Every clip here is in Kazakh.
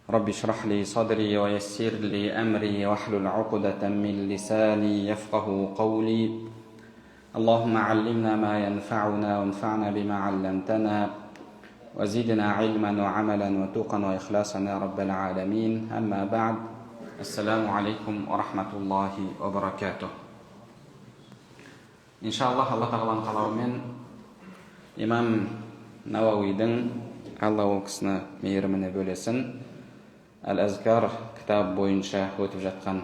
رب اشرح لي صدري ويسر لي أمري واحلل عقدة من لساني يفقه قولي. اللهم علمنا ما ينفعنا وانفعنا بما علمتنا وزدنا علما وعملا وتقا وإخلاصا يا رب العالمين. أما بعد، السلام عليكم ورحمة الله وبركاته. Иншаллах, Алла тағаланың қалауымен имам Науауидің, Алла ол кісіні мейіріміне бөлесін, Әл Әзкар кітабы бойынша өтіп жатқан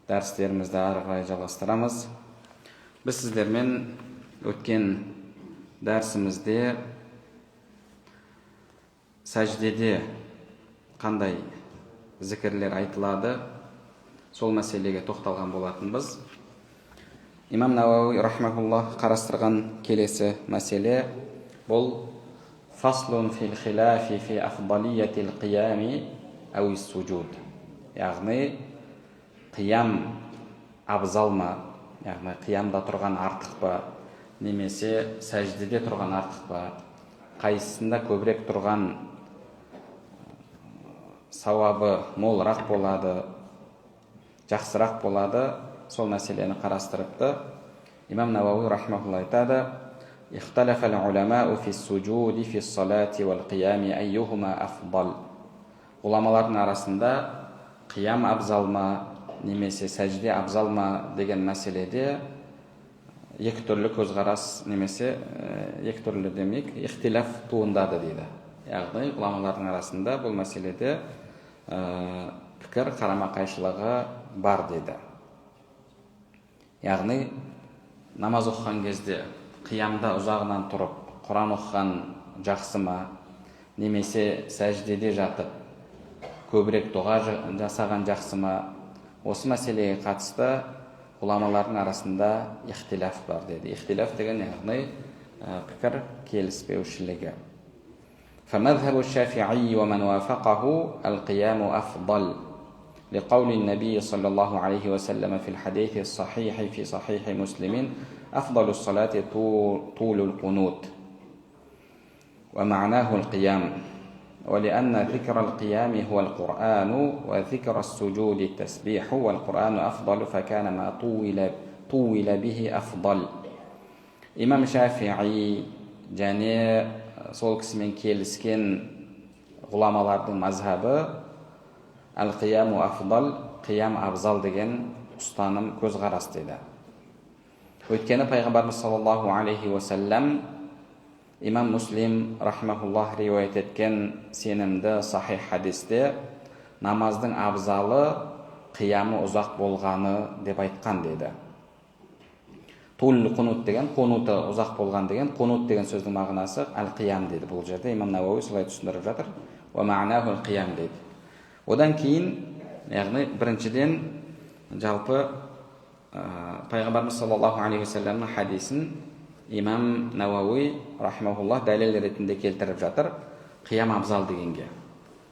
дәрістерімізді ары қарай жалғастырамыз. Біз сіздермен өткен дәрісімізде сәждеде қандай зікірлер айтылады, сол мәселеге тоқталған болатынбыз. Имам Науауи рахмауллах қарастырған келесі мәселе бұл фаслун фил хилафи фи афдалиятил қиями әуис сужуд, яғни қиям абзал ма, яғни қиямда тұрған артық па немесе сәждеде тұрған артық па, қайсысында көбірек тұрған сауабы молырақ болады, жақсырақ болады, сол мәселені қарастырыпты. Имам Науауи рахмаулла айтады: اختلف العلماء في السجود في الصلاة والقيام أيهما أفضل. Ғұламалардың арасында қиям абзал ма немесе сәжде абзал ма деген мәселеде екі түрлі көзқарас немесе екі түрлі демек ихтилаф туындады дейді. Яғни ғұламалардың арасында бұл мәселеде пікір қарама-қайшылығы бар дейді. Яғни намаз оқыған кезде қиямда ұзағынан тұрып Құран оқыған жақсы ма немесе сәждеде жатып көбірек дұға жасаған жақсы ма, осы мәселеге қатысты ғұламалардың арасында ихтилаф бар деді. Ихтилаф деген яғни пікір келіспеушілігі. فمذهب الشافعي ومن وافقه القيام أفضل لقول النبي صلى الله عليه وسلم في الحديث الصحيح في صحيح مسلم: أفضل الصلاة طول القنوت، ومعناه القيام، ولأن ذكر القيام هو القرآن وذكر السجود التسبيح، والقرآن أفضل فكان ما طول به أفضل. Имам Шафиғи және сол кісімен келіскен ғұламалардың мазхабы әл қияму афдал, қиям абзал деген ұстаным, көзқарас деді. Өйткені пайғамбарымыз саллаллаху алейхи уассалам имам Муслим рахмауллах риуаят еткен сенімді сахих хадисте намаздың абзалы қиямы ұзақ болғаны деп айтқан деді. Тул қунут деген қунуты ұзақ болған деген, қунут деген сөздің мағынасы әл қиям дейді. Бұл жерде имам Науауи солай түсіндіріп жатыр. Уа ма'наху қиям дейді. Одан кейін, яғни біріншіден жалпы пайғамбарымыз саллаллаху алейхи уассаламның хадисін имам Науауи рахмауллах дәлел ретінде келтіріп жатыр қиям абзал дегенге.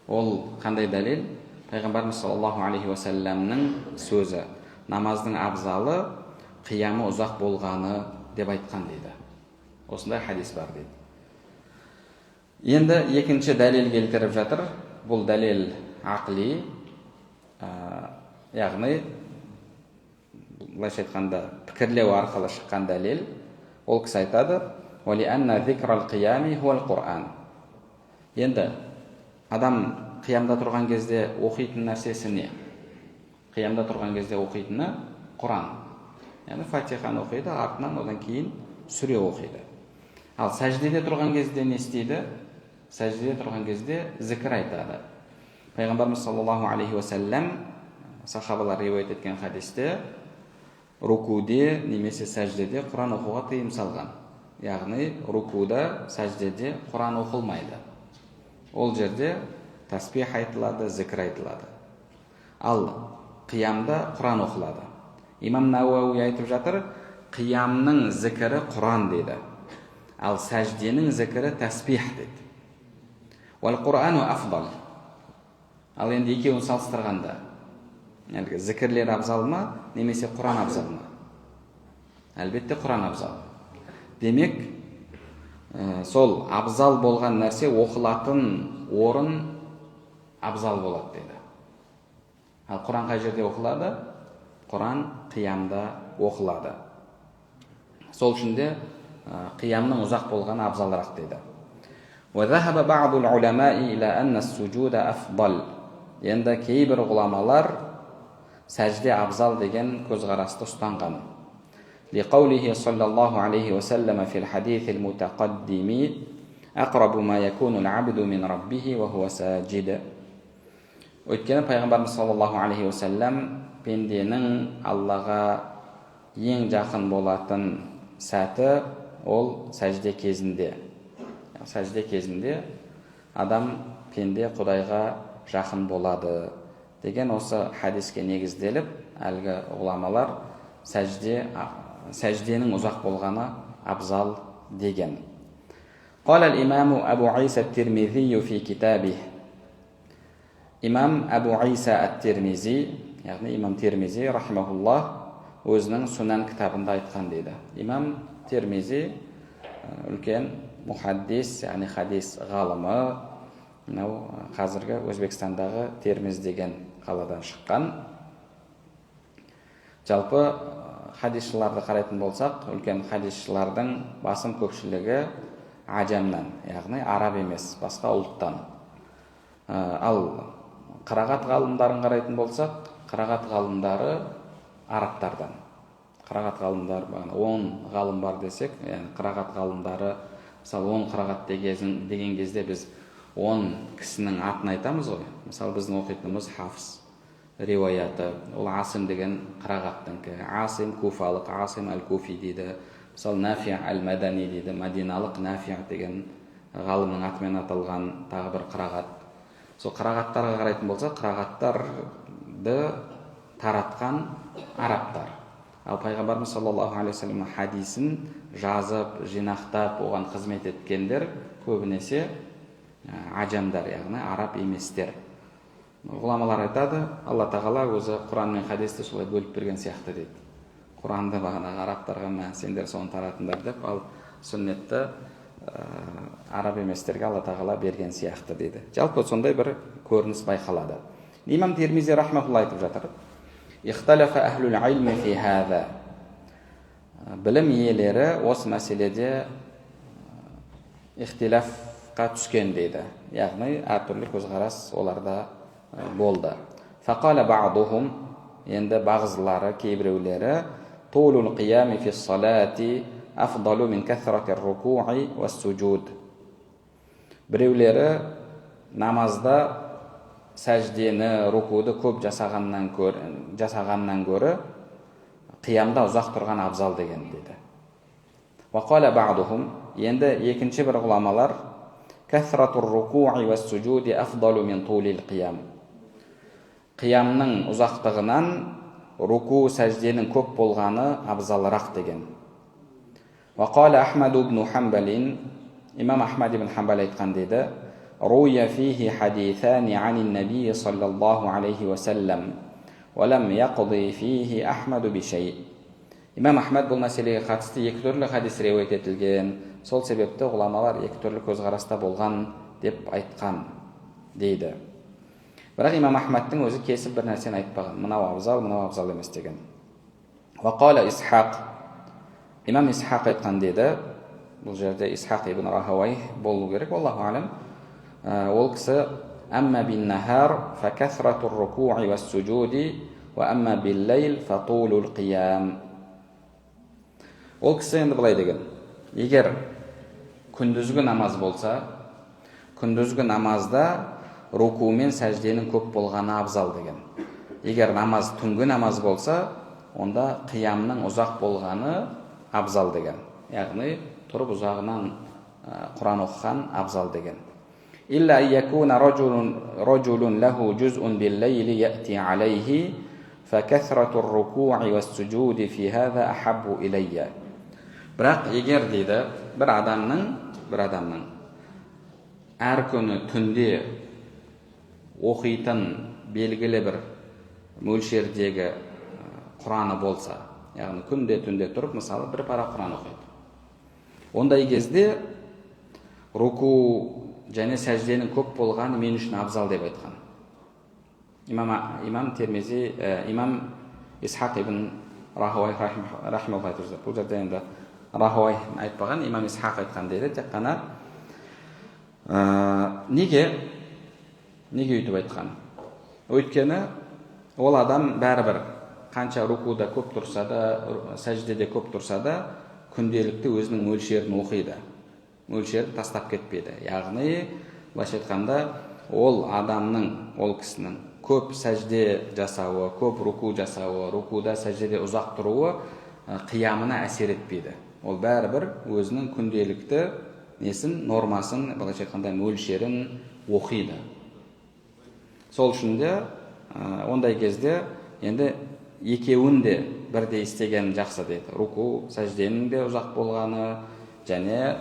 Ол қандай дәлел? Пайғамбарымыз саллаллаху алейхи уассаламның сөзі: намаздың абзалы қиямы ұзақ болғаны деп айтқан дейді. Осындай хадис бар дейді. Енді екінші дәлел келтіріп жатыр. Бұл дәлел ақли, яғни былайша айтқанда пікірлеу арқылы шыққан дәлел. Ол кісі айтады: енді адам қиямда тұрған кезде оқитын нәрсесі не? Қиямда тұрған кезде оқитыны Құран, яғни Фатиханы оқиды, артынан одан кейін сүре оқиды. Ал сәждеде тұрған кезде не істейді? Сәждеде тұрған кезде зікір айтады. Пайғамбарымыз саллаллаху алейхи уассалам, сахабалар риуаят еткен хадисте, рукуде немесе сәждеде Құран оқуға тыйым салған. Яғни рукуда, сәждеде Құран оқылмайды. Ол жерде тәсбих айтылады, зікір айтылады. Ал қиямда Құран оқылады. Имам Науауи айтып жатыр, қиямның зікірі Құран деді, ал сәжденің зікірі тәсбих деді. Уал Құрану афдал. Ал енді екеуін салыстырғанда, әлгі зікірлер абзал ма немесе Құран абзал ма? Әлбетте Құран абзал. Демек, сол абзал болған нәрсе оқылатын орын абзал болады деді. Ал Құран қай жерде оқылады? Құран қиямда оқылады. Сол үшін де қиямның ұзақ болғаны абзалырақ деді. وذهب بعض العلماء إلى أن السجود أفضل. Енді кейбір ғұламалар сәжде абзал деген көзқарасты ұстанған. لقوله صلى الله عليه وسلم في الحديث المتقدم أقرب ما يكون العبد من ربه وهو ساجد. Өйткені пайғамбарымыз саллаллаху алейхи уассалам пенденің Аллаға ең жақын болатын сәті ол сәжде кезінде. Сәжде кезінде адам, пенде Құдайға жақын болады деген осы хадиске негізделіп, әлгі ғұламалар сәжденің ұзақ болғаны абзал деген. قال الإمام أبو عيسى الترمذي في كتابه. Имам Әбу Иса ат-Тирмизи, яғни имам Тирмизи рахимахуллах өзінің Сунан кітабында айтқан дейді. Имам Тирмизи үлкен мухаддис, яғни хадис ғалымы, мынау қазіргі Өзбекстандағы Термиз деген қаладан шыққан. Жалпы хадисшыларды қарайтын болсақ, үлкен хадисшылардың басым көпшілігі ажамнан, яғни араб емес, басқа ұлттан. Ал қырағат ғалымдарын қарайтын болсақ, қырағат ғалымдары арабтардан. Қырағат ғалымдар, 10 ғалым бар десек, яғни қырағат ғалымдары, мысалы 10 қырағат деген кезде біз 10 кісінің атын айтамыз ғой. Мысалы біздің оқитынымыз Хафс риуаяты, ол Асим деген қырағаттікі. Асим куфалық, Асим әл-Куфи дейді. Мысалы Нафи әл-Мадани дейді, мадиналық Нафи деген ғалымның атымен аталған тағы бір қырағат. Сол қырағаттарға қарайтын болсақ, қырағаттарды таратқан арабтар. Ал пайғамбарымыз саллаллаху алейхи уассалам хадисін жазып, жинақтап, оған қызмет еткендер көбінесе ажамдар, яғни араб еместер. Ғұламалар айтады, Алла тағала өзі Құран мен хадисті солай бөліп берген сияқты дейді. Құранды бағанағы арабтарға, мә, сендер соны таратыңдар деп, ал сүннетті араб еместерге Алла тағала берген сияқты дейді. Жалпы сондай бір көрініс байқалады. Имам Тирмизи рахмаулла айтып жатыр. Ихталафа ахлул илми фи хаза. Білім иелері осы мәселеде ихтилафқа түскен дейді. Яғни әртүрлі көзқарас оларда болды. Фақала ба'духум, енді бағзылары, кейбіреулері, тулул қиями фи салати афдалу мин кәсрати рукуи уас-сужуд. Біреулері намазда сәждені, рукуды көп жасағаннан гөрі қиямда ұзақ тұрған абзал деген дейді. Уақала ба'духум, енді екінші бір ғұламалар, кәсратур рукуи уас-сужуди афдалу мин тулил қиям. Қиямның ұзақтығынан руку, сәжденің көп болғаны абзалырақ деген. Уақала Ахмад ибн Хамбалин, имам Ахмад ибн Хамбал айтқан дейді, руя фихи хадисани анин набии саллаллаху алейхи уассалам, уалам яқди фихи Ахмаду бишей. Имам Ахмад бұл мәселеге қатысты екі түрлі хадис риуаят етілген, сол себепті ғұламалар екі түрлі көзқараста болған деп айтқан дейді. Бірақ имам Ахмадтың өзі кесіп бір нәрсені айтпаған, мынау абзал, мынау абзал емес деген. Уақала Исхақ, имам Исхақ айтқан деді, бұл жерде Исхақ ибн Рахауай болу керек, аллаху алам. Ол кісі әмма бин нахар фа кәсратур рукуи уас-сужуди уа әмма бил лейл фа тулул қиям. Ол кісі енді былай деген: егер күндізгі намаз болса, күндізгі намазда руку мен сәжденің көп болғаны абзал деген. Егер намаз түнгі намаз болса, онда қиямның ұзақ болғаны абзал деген. Яғни тұрып ұзағынан Құран оқыған абзал деген. Илля якуна рajулун лаху жузун бил-лейли яти алейхи факасратур рукуи вас-сужуди фи хаза ахаббу илайя. Бірақ егер дейді, бір адамның әр күні түнде оқитын белгілі бір мөлшердегі Құраны болса, яғни күнде түнде тұрып, мысалы, бір пара Құран оқиды. Ондай кезде руку және сәжденің көп болғаны мен үшін абзал деп айтқан. Имам Термизи, имам Исхақ ибн Рахуай рахималлах айтып жатыр. Бұл жерде енді Рахуай айтпаған, имам Исхақ айтқан дейді. Тек қана неге өйтіп айтқан? Өйткені ол адам бәрібір қанша рукуда көп тұрса да, сәждеде көп тұрса да, күнделікті өзінің мөлшерін оқиды. Мөлшерін тастап кетпейді. Яғни, былайша айтқанда, ол адамның, ол кісінің көп сәжде жасауы, көп руку жасауы, рукуда, сәждеде ұзақ тұруы қиямына әсер етпейді. Ол бәрібір өзінің күнделікті несін, нормасын, былайша айтқанда, мөлшерін оқиды. Сол үшін де ондай кезде енді екеуін де бірдей істеген жақсы дейді. Руку, сәжденің де ұзақ болғаны, және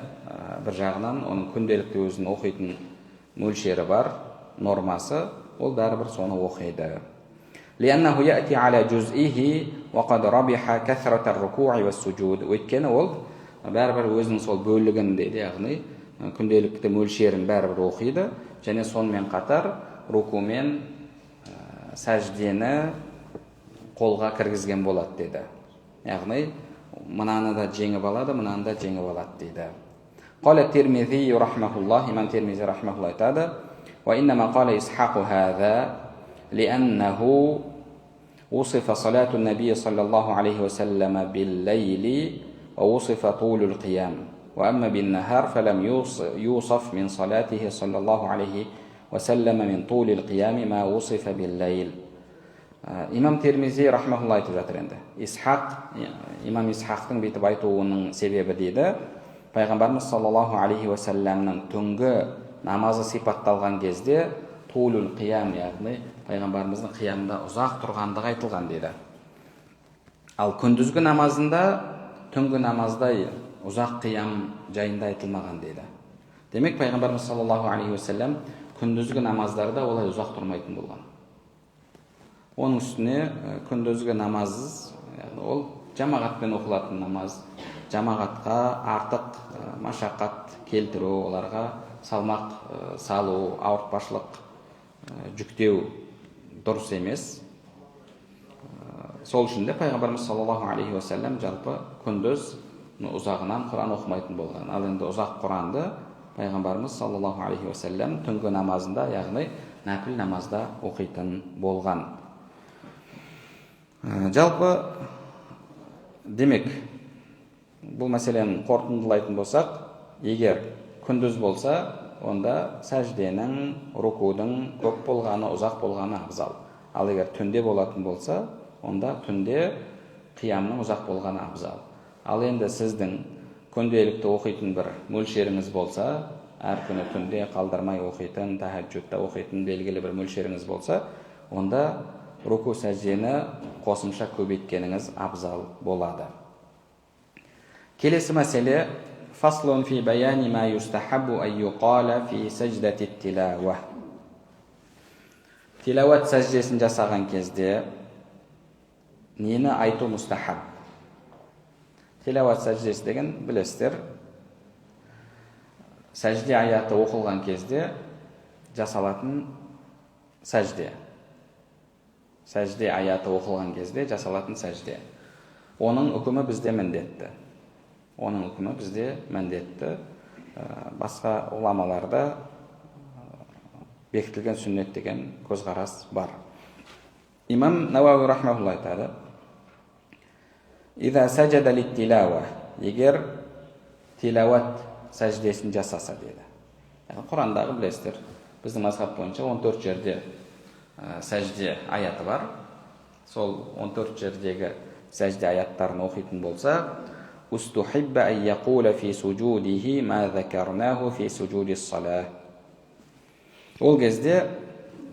бір жағынан оның күнделікті өзін оқитын мөлшері бар, нормасы, ол бәрібір соны оқиды. لأنه يأتي على جزئه وقد ربح كثرة الركوع والسجود. Өйткені ол бәрібір өзінің сол бөлігін дейді, яғни күнделікті мөлшерін бәрібір оқиды, және сонымен қатар руку мен сәждені қолға кіргізген болады деді. Яғни мынаны да жеңіп алады, мынаны да жеңіп алады дейді. قال الترمذي رحمه الله, имам Термизи рахмахуллах айтады: وإنما قال إسحاق هذا لأنه وصف صلاة النبي صلى الله عليه وسلم بالليل ووصف طول القيام، وأما بالنهار فلم يوصف من صلاته صلى الله عليه وسلم من طول القيام ما وصف بالليل. Имам Термизи рахмахуллах айтып жатыр енді. Исхақ, имам Исхақтың бүйтіп айтуының себебі дейді, Пайғамбарымыз саллаллаху алейхи уассаламның түнгі намазы сипатталған кезде тулул қиям, яғни пайғамбарымыздың қиямда ұзақ тұрғандығы айтылған дейді. Ал күндізгі намазында түнгі намаздай ұзақ қиям жайында айтылмаған дейді. Демек, пайғамбарымыз саллаллаху алейхи уассалам күндізгі намаздарда олай ұзақ тұрмайтын болған. Оның үстіне күндізгі намаз, яғни ол жамағатпен оқылатын намаз, жамағатқа артық машақат келтіру, оларға салмақ салу, ауыртпашылық жүктеу дұрыс емес. Сол үшін де пайғамбарымыз саллаллаху алейхи уассалам жалпы күндіз ұзағынан Құран оқымайтын болған. Ал енді ұзақ Құранды пайғамбарымыз саллаллаху алейхи уассалам түнгі намазында, яғни нәпіл намазда оқитын болған. Жалпы демек, бұл мәселені қорытындылайтын болсақ, егер күндіз болса, онда сәжденің, рукудың көп болғаны, ұзақ болғаны абзал. Ал егер түнде болатын болса, онда түнде қиямның ұзақ болғаны абзал. Ал енді сіздің күнделікті оқитын бір мөлшеріңіз болса, әр күні түнде қалдырмай оқитын, тахаджудта оқитын белгілі бір мөлшеріңіз болса, онда руку сәждені қосымша көбейткеніңіз абзал болады. Келесі мәселе: фаслун фи баяни ма юстахаббу ан юқала фи саждати тилауа. Тилауат сәждесін жасаған кезде нені айту мустахаб? Тилауат сәждесі деген білесіздер, сәжде аяты оқылған кезде жасалатын сәжде. Сәжде аяты оқылған кезде жасалатын сәжде. Оның үкімі бізде міндетті. Оның үкімі бізде міндетті. Басқа ғұламаларда бекітілген сүннет деген көзқарас бар. Имам Науауи рахмаулла айтады: «Иза сажада литтилауа», егер тилауат сәждесін жасаса деді. Яғни Құрандағы білесіздер, біздің мазхаб бойынша 14 жерде сәжде аяты бар. Сол 14 жердегі сәжде аяттарын оқитын болса, устухибба ан яқула фи сужудихи ма закарнаху фи сужудис салах. Ол кезде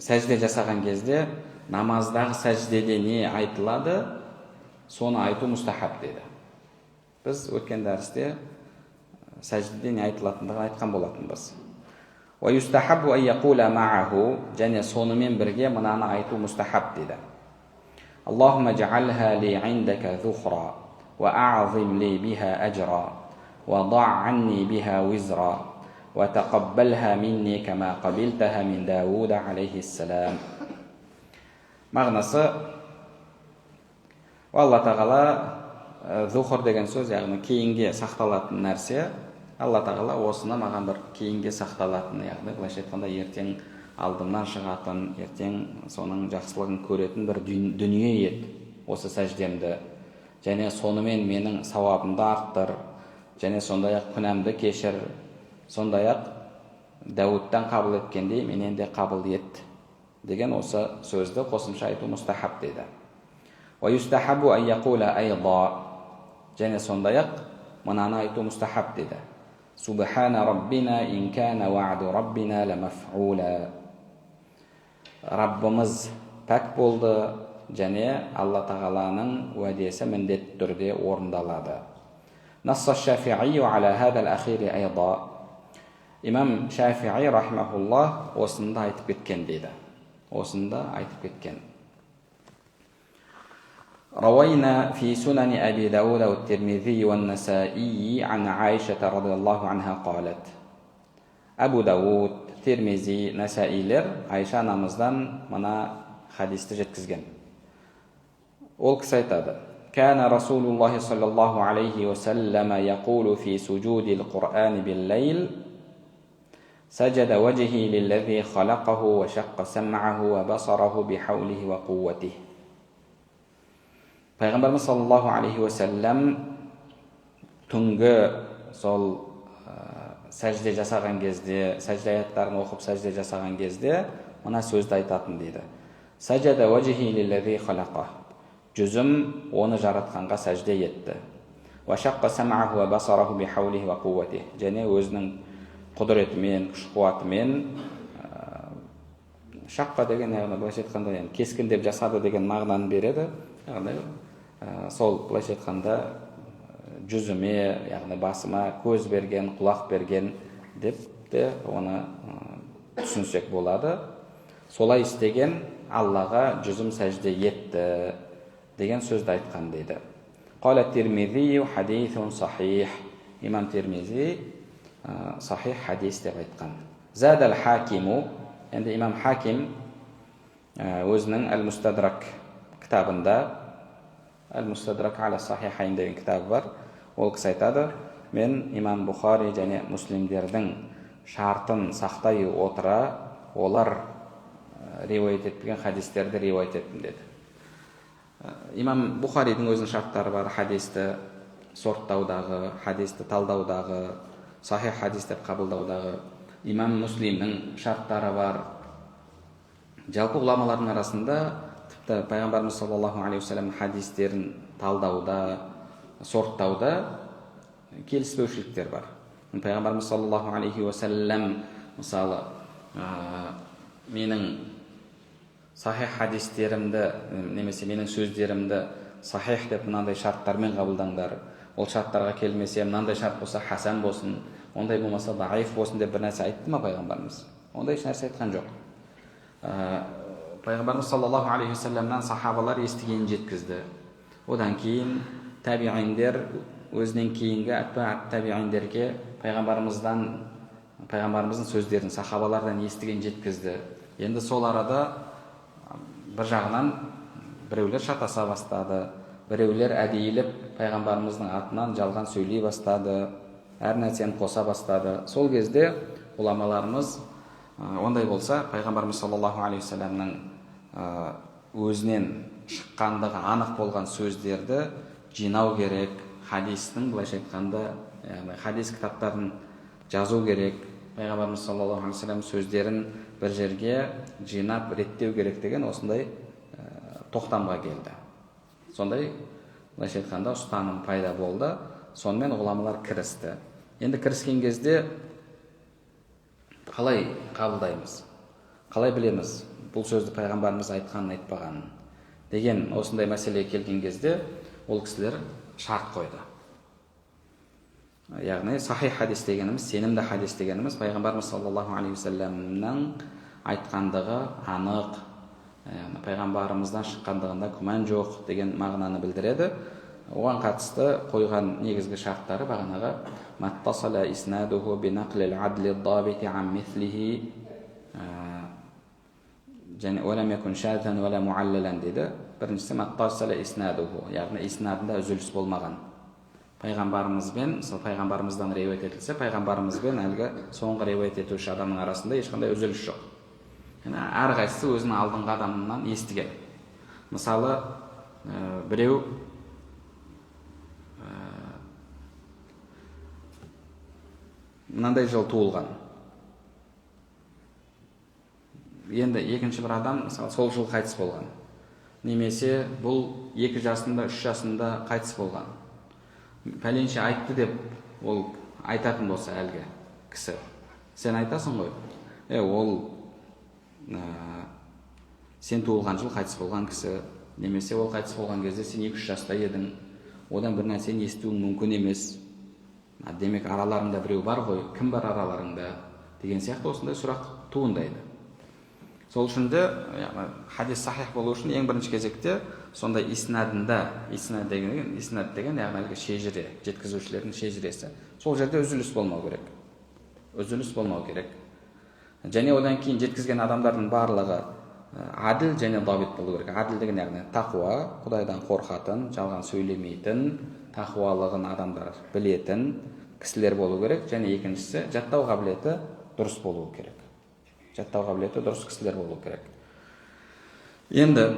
сәжде жасаған кезде намаздағы сәждеде не айтылады, соны айту мустахаб деді. Біз өткен дәрісте сәждеде не айтылатындығын айтқан болатынбыз. Уа юстахаббу ан яқула мааху, және сонымен бірге мынаны айту мустахаб деді. Аллахумма жаалха ли индака зухра уа аъзим ли биха ажра уа да анни биха визра уа тақаббалха минни кама қабилтаха мин Дауда алейхиссалам. Мағынасы, Алла тағала зухр деген сөз, яғни кейінге сақталатын нәрсе. Алла тағала осыны маған бір кейінге сақталатын, яғни былайша айтқанда ертең алдымнан шығатын, ертең соның жақсылығын көретін бір дүние ет осы сәждемді. Және сонымен менің сауабымды арттыр, және сондай-ақ күнәмді кешір, сондай-ақ Дәуіттен қабыл еткендей менен де қабыл ет деген осы сөзді қосымша айту мұстахаб дейді. Және сондай-ақ мынаны айту мұстахаб дейді. Субхана раббина ин кана ваъду раббина ламафъула. Раббымыз пәк болды және Алла тағаланың уәдесі міндетті түрде орындалады. Насса Шафиғи аля хазал ахири айда. Имам Шафиғи рахимахуллах осында айтып кеткен дейді. Осында айтып кеткен. روينا في سنن أبي داود والترمذي والنسائي عن عائشة رضي الله عنها قالت. Әбу Дауд, Тирмизи, Насаилер Айша анамыздан мына хадисті жеткізген. Ол кісі айтады: كان رسول الله صلى الله عليه وسلم يقول في سجود القرآن بالليل سجد وجهي للذي خلقه وشق سمعه وبصره بحوله وقوته. Пайғамбарымыз саллаллаху алейхи уассалам түнгі сол сәжде жасаған кезде, сәжде аяттарын оқып сәжде жасаған кезде мына сөзді айтатын дейді. Сәжада вajhi лиллази халақа. Жүзім оны жаратқанға сәжде етті. Ва шаққа сам'аху ва басараху бихаулихи ва қувватихи. Және өзінің құдіретімен, күш қуатымен, шаққа деген, яғни былайша айтқанда, яғни кескіндеп жасады деген мағынаны береді. Яғни сол былайша айтқанда жүзіме, яғни басыма көз берген, құлақ берген деп те оны түсінсек болады. Солай істеген Аллаға жүзім сәжде етті деген сөзді айтқан дейді. Қала Тирмизи хадисун сахих. Имам Тирмизи сахих хадис деп айтқан. Задал Хакиму, енді имам Хаким өзінің Әл-Мустадрак кітабында, Әл-Мустадрак аля сахихайн деген кітабы бар. Ол кісі айтады: мен имам Бұхари және муслимдердің шартын сақтай отыра, олар риуаят етпеген хадистерді риуаят еттім деді. Имам Бұхаридің өзінің шарттары бар, хадисті сорттаудағы, хадисті талдаудағы, сахих хадис деп қабылдаудағы. Имам Муслимнің шарттары бар. Жалпы ғұламалардың арасында тіпті пайғамбарымыз саллаллаху алейхи уассалам хадистерін талдауда, сорттауда келіспеушіліктер бар. Пайғамбарымыз саллаллаху алейхи уассалам мысалы менің сахих хадистерімді немесе менің сөздерімді сахих деп мынандай шарттармен қабылдаңдар, ол шарттарға келмесе мынандай шарт болса хасан болсын, ондай болмаса даиф болсын деп бір нәрсе айтты ма пайғамбарымыз? Ондай еш нәрсе айтқан жоқ. Пайғамбарымыз саллаллаху алейхи уассаламнан сахабалар естігенін жеткізді. Одан кейін табииндер өзінен кейінгі әтба табииндерге пайғамбарымыздың сөздерін сахабалардан естіген жеткізді. Енді сол арада бір жағынан біреулер шатаса бастады, біреулер әдейілеп пайғамбарымыздың атынан жалған сөйлей бастады, әр нәрсені қоса бастады. Сол кезде ғұламаларымыз ондай болса пайғамбарымыз саллаллаху алейхи уассаламның өзінен шыққандығы анық болған сөздерді жинау керек, хадистің былайша айтқанда, яғни хадис кітаптарын жазу керек, пайғамбарымыз саллаллаху алейхи уассалам сөздерін бір жерге жинап реттеу керек деген осындай тоқтамға келді. Сондай былайша айтқанда ұстаным пайда болды. Сонымен ғұламалар кірісті. Енді кіріскен кезде қалай қабылдаймыз, қалай білеміз бұл сөзді пайғамбарымыз айтқанын айтпағанын деген осындай мәселеге келген кезде ол кісілер шарт қойды. Яғни сахих хадис дегеніміз, сенімді хадис дегеніміз пайғамбарымыз саллаллаху алейхи уассаламның айтқандығы анық, яғни пайғамбарымыздан шыққандығында күмән жоқ деген мағынаны білдіреді. Оған қатысты қойған негізгі шарттары бағанағы маттасала иснадуху бинақлил адли дабити ан мислихи, Және уәләм якун шазан уәлә муаллалан дейді. Біріншісі маттасала иснадуху, яғни иснадында үзіліс болмаған. Пайғамбарымызбен, мысалы пайғамбарымыздан риуаят етілсе, пайғамбарымызбен әлгі соңғы риуаят етуші адамның арасында ешқандай үзіліс жоқ. Яғни әрқайсысы өзінің алдыңғы адамынан естіген. Мысалы, біреу мынандай жыл туылған. Енді екінші бір адам, мысалы, сол жыл қайтыс болған. Немесе бұл 2 жасында, 3 жасында қайтыс болған. Пәленше айтты деп ол айтатын болса әлгі кісі. Сен айтасың ғой. Ол сен туылған жыл қайтыс болған кісі, немесе ол қайтыс болған кезде сен 2-3 жаста едің. Одан бір нәрсені естуің мүмкін емес. Демек араларыңда біреу бар ғой, кім бар араларыңда деген сияқты осындай сұрақ туындайды. Сол үшін де, яғни хадис сахих болу үшін ең бірінші кезекте сондай иснадында, иснад деген яғни әлгі шежіре, жеткізушілердің шежіресі. Сол жерде үзіліс болмау керек. Үзіліс болмау керек. Және одан кейін жеткізген адамдардың барлығы әділ және дабит болу керек. Әділ деген яғни тақуа, Құдайдан қорқатын, жалған сөйлемейтін, тақуалығын адамдар білетін кісілер болу керек. Және екіншісі жаттау қабілеті дұрыс болу керек. Жаттау қабілеті дұрыс кісілер болу керек. Енді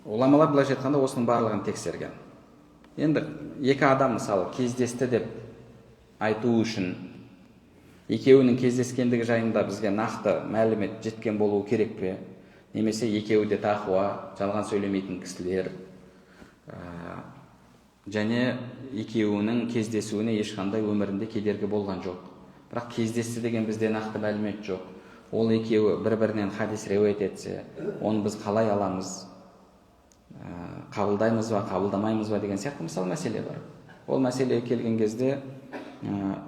ғұламалар былайша айтқанда осының барлығын тексерген. Енді екі адам мысалы кездесті деп айту үшін екеуінің кездескендігі жайында бізге нақты мәлімет жеткен болуы керек пе? Немесе екеуі де тақуа, жалған сөйлемейтін кісілер, және екеуінің кездесуіне ешқандай өмірінде кедергі болған жоқ. Бірақ кездесті деген бізде нақты мәлімет жоқ. Ол екеуі бір-бірінен хадис риуаят етсе, оны біз қалай аламыз? Қабылдаймыз ба, қабылдамаймыз ба деген сияқты мысалы мәселе бар. Ол мәселеге келген кезде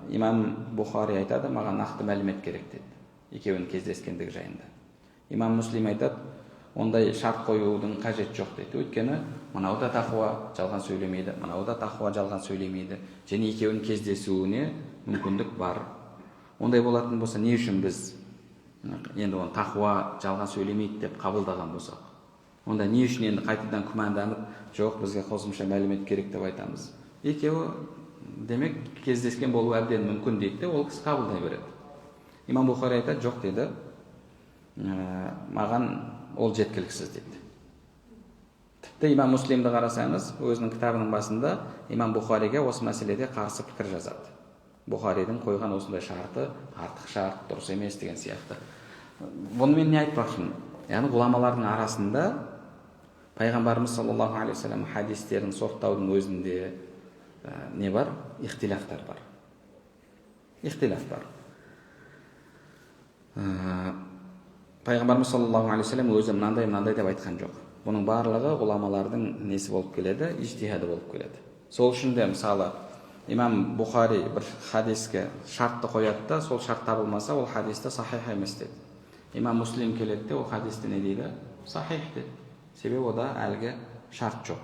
имам Бұхари айтады, маған нақты мәлімет керек деді, екеуінің кездескендігі жайында. Имам Муслим айтады, ондай шарт қоюдың қажеті жоқ дейді. Өйткені мынау да тақуа, жалған сөйлемейді, мынау да тақуа, жалған сөйлемейді. Және екеуінің кездесуіне мүмкіндік бар. Ондай болатын болса, не үшін біз енді оны тақуа, жалған сөйлемейді деп қабылдаған болсақ, онда не үшін енді қайтадан күмәнданып, жоқ, бізге қосымша мәлімет керек деп айтамыз? Екеуі демек кездескен болуы әбден мүмкін дейді де, ол кісі қабылдай береді. Имам Бұхари айтады, жоқ дейді, маған ол жеткіліксіз дейді. Тіпті имам Муслимді қарасаңыз, өзінің кітабының басында имам Бұхариге осы мәселеде қарсы пікір жазады. Бұхаридің қойған осындай шарты артық шарт, дұрыс емес деген сияқты. Бұнымен не айтпақшымын? Яғни ғұламалардың арасында пайғамбарымыз саллаллаху алейхи уассалам хадистерін сорттаудың өзінде не бар? Ихтилафтар бар. Ихтилаф бар. Пайғамбарымыз саллаллаху алейхи уассалам өзі мынандай мынандай деп айтқан жоқ. Бұның барлығы ғұламалардың несі болып келеді? Ижтихады болып келеді. Сол үшін де мысалы имам Бұхари бір хадиске шартты қояды да, сол шарт табылмаса, ол хадисті сахих емес деді. Имам Муслим келеді де, ол хадисті не дейді? Сахих деді. Себебі ода әлгі шарт жоқ.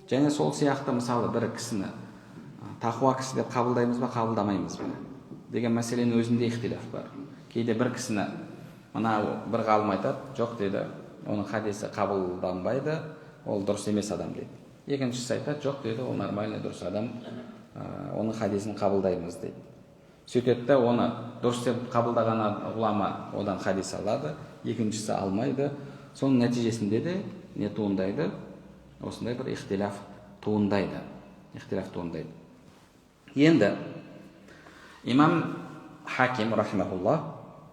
Және сол сияқты мысалы бір кісіні тақуа кісі деп қабылдаймыз ба, қабылдамаймыз ба деген мәселенің өзінде ихтилаф бар. Кейде бір кісіні мына бір ғалым айтады, жоқ дейді, оның хадисі қабылданбайды, ол дұрыс емес адам дейді. Екіншісі айтады, жоқ дейді, ол нормальный дұрыс адам, оның хадисін қабылдаймыз дейді. Сөйтеді де, оны дұрыс деп қабылдаған ғұлама одан хадис алады, екіншісі алмайды. Соның нәтижесінде де не туындайды? Осындай бір ихтилаф туындайды. Ихтилаф туындайды. Енді имам Хаким рахимахуллах,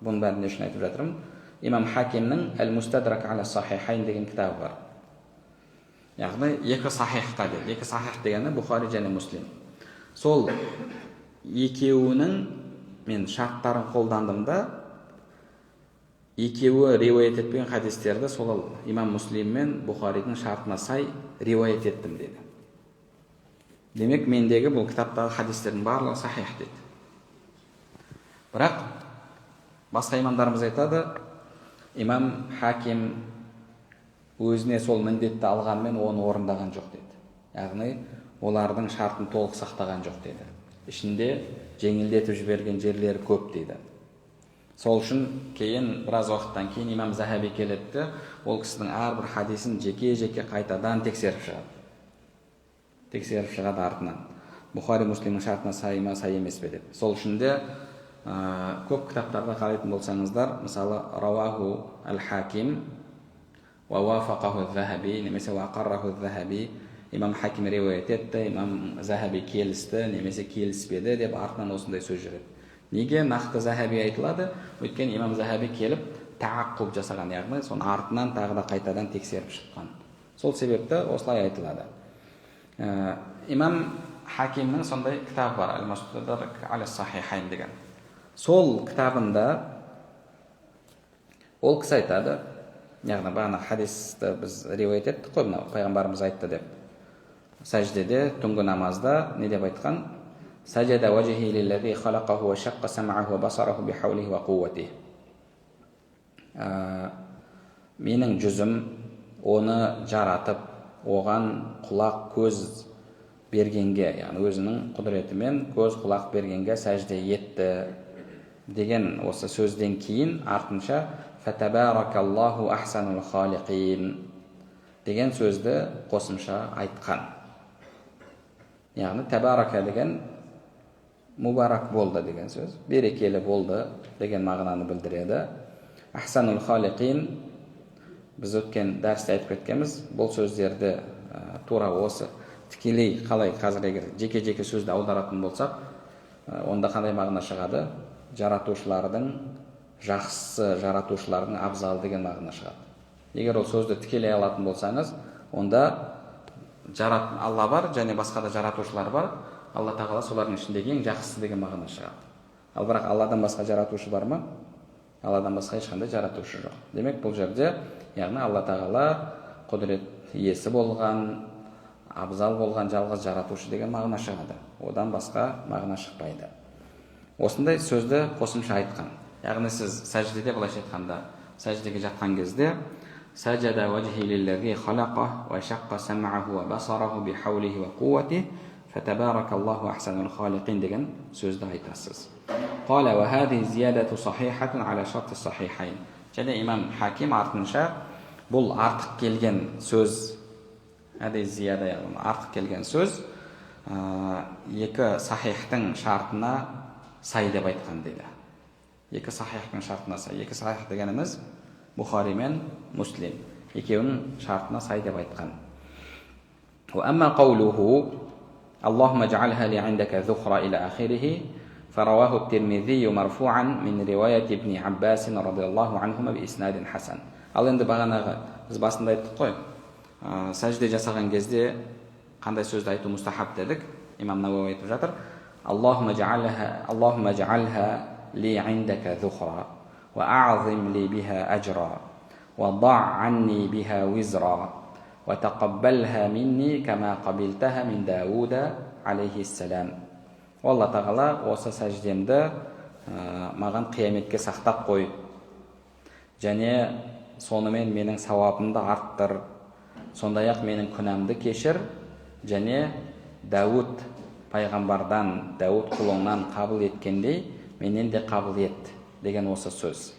бұның бәрін не үшін айтып жатырмын? Имам Хакимнің Әл-Мустадрак ала Сахихайн деген кітабы бар. Яғни екі сахихқа дейді. Екі сахих дегені Бұхари және Муслим. Сол екеуінің мен шарттарын қолдандым да, екеуі риуаят етпеген хадистерді сол имам Муслим мен Бұхаридің шартына сай риуаят еттім деді. Демек, мендегі бұл кітаптағы хадистердің барлығы сахих деді. Бірақ басқа имамдарымыз айтады, имам Хаким өзіне сол міндетті алғанмен оны орындаған жоқ деді. Яғни олардың шартын толық сақтаған жоқ деді. Ішінде жеңілдетіп жіберген жерлері көп дейді. Сол үшін кейін біраз уақыттан кейін имам Захаби келеді де, ол кісінің әрбір хадисін жеке-жеке қайтадан тексеріп шығады. Тексеріп шығады артынан. Бұхари Муслимнің шартына сай ма, сай емес пе деп. Сол үшін де көп кітаптарда қарайтын болсаңыздар, мысалы, рауаху әл-Хаким уа уафақаху Захаби немесе уа ақарраху Захаби, имам Хаким риуаят етті, имам Захаби келісті немесе келіспеді деп артынан осындай сөз жүреді. Неге нақты Захаби айтылады? Өйткені имам Захаби келіп тағаққуб жасаған, яғни соның артынан тағы да қайтадан тексеріп шыққан. Сол себепті осылай айтылады. Имам Хакимнің сондай кітабы бар, Әл-Мустадрак аля-Сахихайн деген. Сол кітабында ол кісі айтады, яғни бағана хадисті біз риуаят еттік қой, мынау пайғамбарымыз айтты деп. Сәждеде, түнгі намазда не деп айтқан? Сәжада вajхи лиллази халақаху ва шаққа сам'аху ва басараху бихаулихи ва қувватихи. Менің жүзім оны жаратып, оған құлақ, көз бергенге, яғни өзінің құдіретімен көз, құлақ бергенге сәжде етті деген осы сөзден кейін артынша фатабаракаллаху ахсанул халиқин деген сөзді қосымша айтқан. Яғни табарака деген мубарак болды деген сөз, берекелі болды деген мағынаны білдіреді. Ахсанул халиқин, біз өткен дәрісте айтып кеткенбіз, бұл сөздерді тура осы тікелей қалай қазір егер жеке-жеке сөзді аударатын болсақ, онда қандай мағына шығады? Жаратушылардың жақсысы, жаратушылардың абзалы деген мағына шығады. Егер ол сөзді тікелей алатын болсаңыз, онда Алла бар және басқа да жаратушылар бар. Алла тағала солардың ішіндегі ең жақсысы деген мағына шығады. Ал бірақ Алладан басқа жаратушы бар ма? Алладан басқа ешқандай жаратушы жоқ. Демек, бұл жерде, яғни Алла тағала құдірет иесі болған, абзал болған жалғыз жаратушы деген мағына шығады. Одан басқа мағына шықпайды. Осындай сөзді қосымша айтқан. Яғни сіз сәждеде, былайша айтқанда, сәждеге жатқан кезде сәжада вajхи лиллази халақа ва шаққа сам'аху ва басараху бихаулихи ва қувватихи фатабаракаллаху ахсанул халиқин деген сөзді айтасыз. Қала ва хадихи зиядату сахихатун аля шарти сахихайн. Және имам Хаким артынша бұл артық келген сөз, хадис зияда, яғни артық келген сөз екі сахихтың шартына сай деп айтқан дейді. Екі сахихтың шартына сай. Екі сахих дегеніміз Бұхари мен Муслим. Екеуінің шартына сай деп айтқан. Уа амма қаулуху Аллахумма жаалха ли индaka зухра иля ахирихи фараваху ат-Тирмизи марфуан мин риwаят ибн Аббас радиаллаху анхума би иснадин хасан. Ал енді бағанағы біз басында айттық қой, сәжде жасаған кезде қандай сөзді айту мустахаб дедік? Имам Науауи айтып жатыр: Аллахумма жаалха, Аллахумма жаалха ли индaka зухра ва а'зим ли биха ажра ва да' анни биха визра ва тақаббалха минни кама қабилтаха мин Дауда алейхиссалам. Алла тағала, осы сәждемді маған қияметке сақтап қой және сонымен менің сауабымды арттыр, сондай-ақ менің күнәмді кешір және Дауд пайғамбардан, Дауд құлыңнан қабыл еткендей менен де қабыл ет деген осы сөз.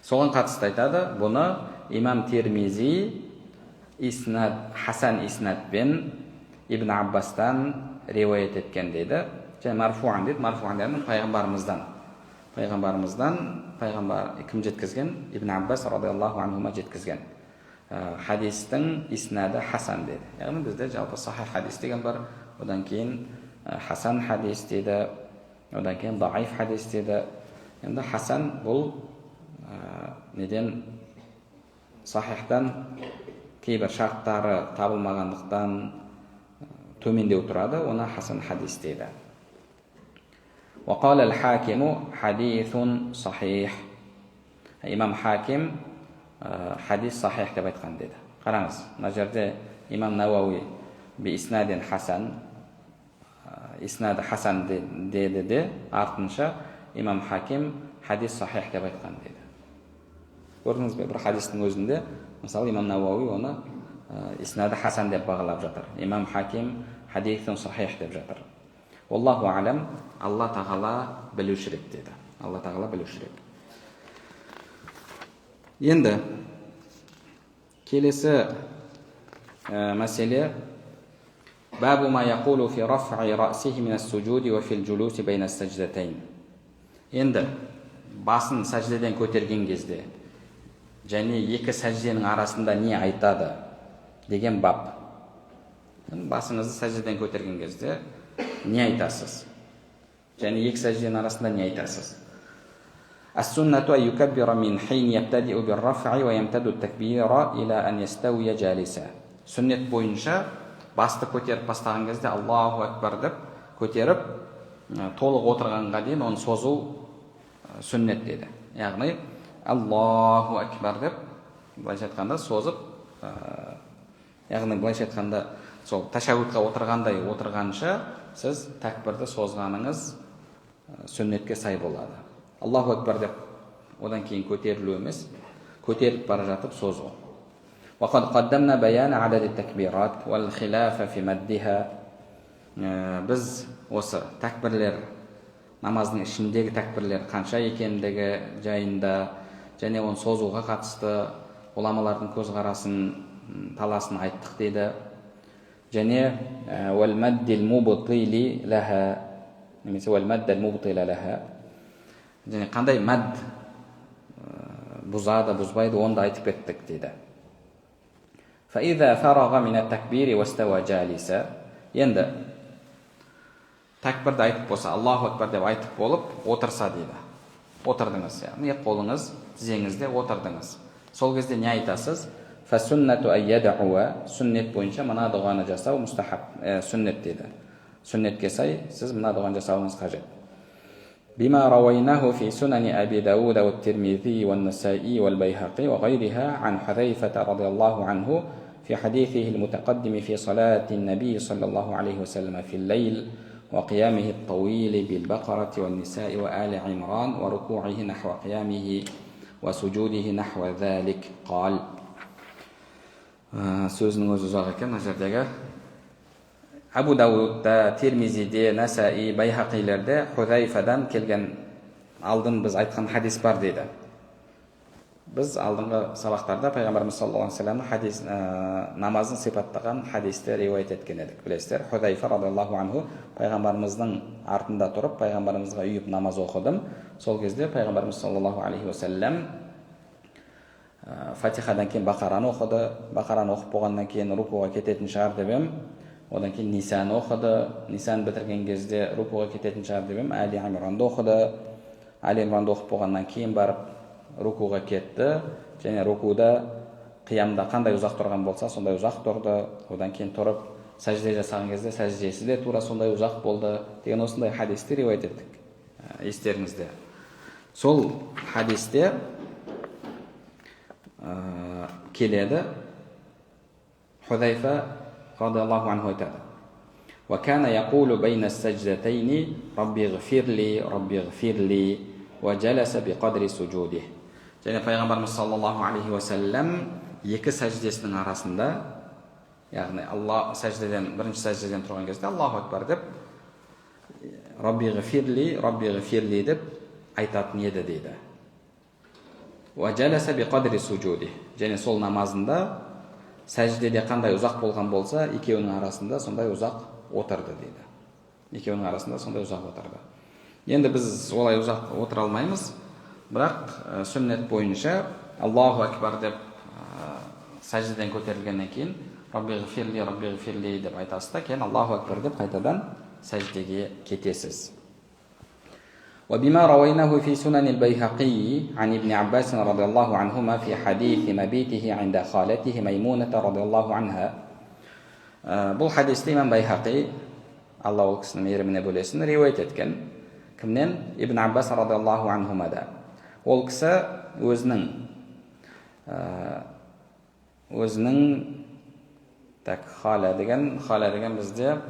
Соған қатысты айтады, бұны имам Тирмизи иснад, хасан иснадпен Ибн Аббастан риуаят еткен дейді. Және марфуан дейді, марфуан дегенім пайғамбарымыздан. Пайғамбарымыздан, пайғамбар кім жеткізген? Ибн Аббас радиаллаху анхума жеткізген. Хадистің иснады хасан деді. Яғни бізде жалпы сахих хадис деген бар, одан кейін хасан хадис дейді, одан кейін даиф хадис дейді. Енді хасан бұл неден, сахихтан кейбір шарттары табылмағандықтан төмендеу тұрады, оны хасан хадис дейді. وقال الحاكم حديث صحيح. Имам Хаким хадис сахих деп айтқан деді. Қараңыз, мына жерде имам Науауи би иснадин хасан, иснады хасан деді де, артынша имам Хаким хадис сахих деп айтқан деді. Көрдіңіз бе, бір хадистің өзінде мысалы имам Науауи оны иснады хасан деп бағалап жатыр. Имам Хаким хадисун сахих деп жатыр. Аллаху алам, Алла тағала білушірек деді. Алла тағала білушірек. Енді келесі мәселе бабу ма яқулу фи раф'i рa'сихи мин ас-сужуди ва фил джулуси байна ас-саждатайн. Енді басын сәждеден көтерген кезде және екі сәжденің арасында не айтады деген бап. Басыңызды сәждеден көтерген кезде не айтасыз? Және екі сәжденің арасында не айтасыз? Ас-суннату ан юкаббира мин хин ябтадиу бир-раф'i ва ямтаду ат-такбира ила ан ястауия жалиса. Сүннет бойынша басты көтеріп бастаған кезде Аллаху акбар деп көтеріп, толық отырғанға дейін оны созу сүннет деді. Яғни Аллаху акбар деп былайша айтқанда созып, яғни былайша айтқанда сол тәшәһүдқа отырғандай отырғанша сіз тәкбірді созғаныңыз сүннетке сай болады. Аллаху акбар деп одан кейін көтерілу емес, көтеріліп бара жатып созу. وقد قدمنا بيان عدد التكبيرات والخلاف في مدها. Біз осы тәкбірлер, намаздың ішіндегі тәкбірлер қанша екендігі жайында және оны созуға қатысты ғұламалардың көзқарасын, таласын айттық деді. Және уәл-маддил мубтили лаха немесе уәл-маддал мубтила лаха, және қандай мад бұзады, бұзбайды, оны да айтып кеттік дейді. فإذا فرغ من التكبير واستوى جالسا. Енді тәкбірді айтып болса, Аллаху акбар деп айтып болып отырса дейді. Отырдыңыз, яғни қолыңыз тізеңізде отырдыңыз. Сол кезде не айтасыз? فَسُنَّةُ أَنْ يَدْعُوَ, сүннет бойынша мына дұғаны жасау мұстахаб, сүннет дейді. Сүннетке сай сіз мына дұғаны жасауыңыз қажет. بما رويناه في سنن أبي داود والترمذي والنسائي والبيهقي وغيرها عن حذيفة رضي الله عنه في حديثه المتقدم في صلاة النبي صلى الله عليه وسلم في الليل وقيامه الطويل بالبقرة والنساء وآل عمران وركوعه نحو قيامه وسجوده نحو ذلك قال. Сөзінің өзі ұзақ екен мына жердегі. Абу Даудта, Тирмизиде, Насаи, Байхақилерде Хузайфадан келген алдын біз айтқан хадис бар дейді. Біз алдыңғы сабақтарда Пайғамбарымыз саллаллаху алейхи вассаламның хадис, намазын сипаттаған хадисті риуаят еткен едік. Білесіздер, Хузайфа радиаллаху анху Пайғамбарымыздың артында тұрып, Пайғамбарымызға үйіп намаз оқыдым. Сол кезде Пайғамбарымыз саллаллаху алейхи уассалам Фатихадан кейін Бақараны оқыды. Бақараны оқып болғаннан кейін рукуға кететін шығар деп ем. Одан кейін Нисаны оқыды. Нисаны бітірген кезде рукуға кететін шығар деп ем. Әли Имранды оқыды. Әли Имранды оқып болғаннан кейін барып рукуға кетті. Және рукуда, қиямда қандай ұзақ тұрған болса, сондай ұзақ тұрды. Одан кейін тұрып сәжде жасаған кезде сәждесі де тура сондай ұзақ болды деген осындай хадисті риуаят еттік. Естеріңізде. Сол хадисте келеді. Хузайфа радиаллаху анху айтады: وَكَانَ يَقُولُ بَيْنَ السَّجْدَتَيْنِ رَبِّ اغْفِرْ لِي رَبِّ اغْفِرْ لِي وَجَلَسَ بِقَدْرِ سُجُودِهِ. Және Пайғамбарымыз саллаллаху алейхи уассалам екі сәждесінің арасында, яғни Алла сәждеден, бірінші сәждеден тұрған кезде Аллаху акбар деп Рабби ғфирли, Рабби ғфирли деп айтатын еді дейді. وَجَلَسَ بِقَدْرِ سُجُودِهِ. Және сол намазында сәждеде қандай ұзақ болған болса, екеуінің арасында сондай ұзақ отырды дейді. Екеуінің арасында сондай ұзақ отырды. Енді біз олай ұзақ отыра алмаймыз, бірақ сүннет бойынша Аллаху акбар деп сәждеден көтерілгеннен кейін Рабби ғфирли, Рабби ғфирли деп айтасыз да, кейін Аллаху акбар деп қайтадан сәждеге кетесіз. وبما رويناه في سنن البيهقي عن ابن عباس رضي الله عنهما في حديث مبيته عند خالته ميمونة رضي الله عنها. Бұл хадисті имам Байхақи, Алла ол кісінің мейіріміне бөлесін, риуаят еткен. Кімнен? Ибн Аббас радиаллаху анхумада. Ол кісі өзінің так халя деген, халя деген бізде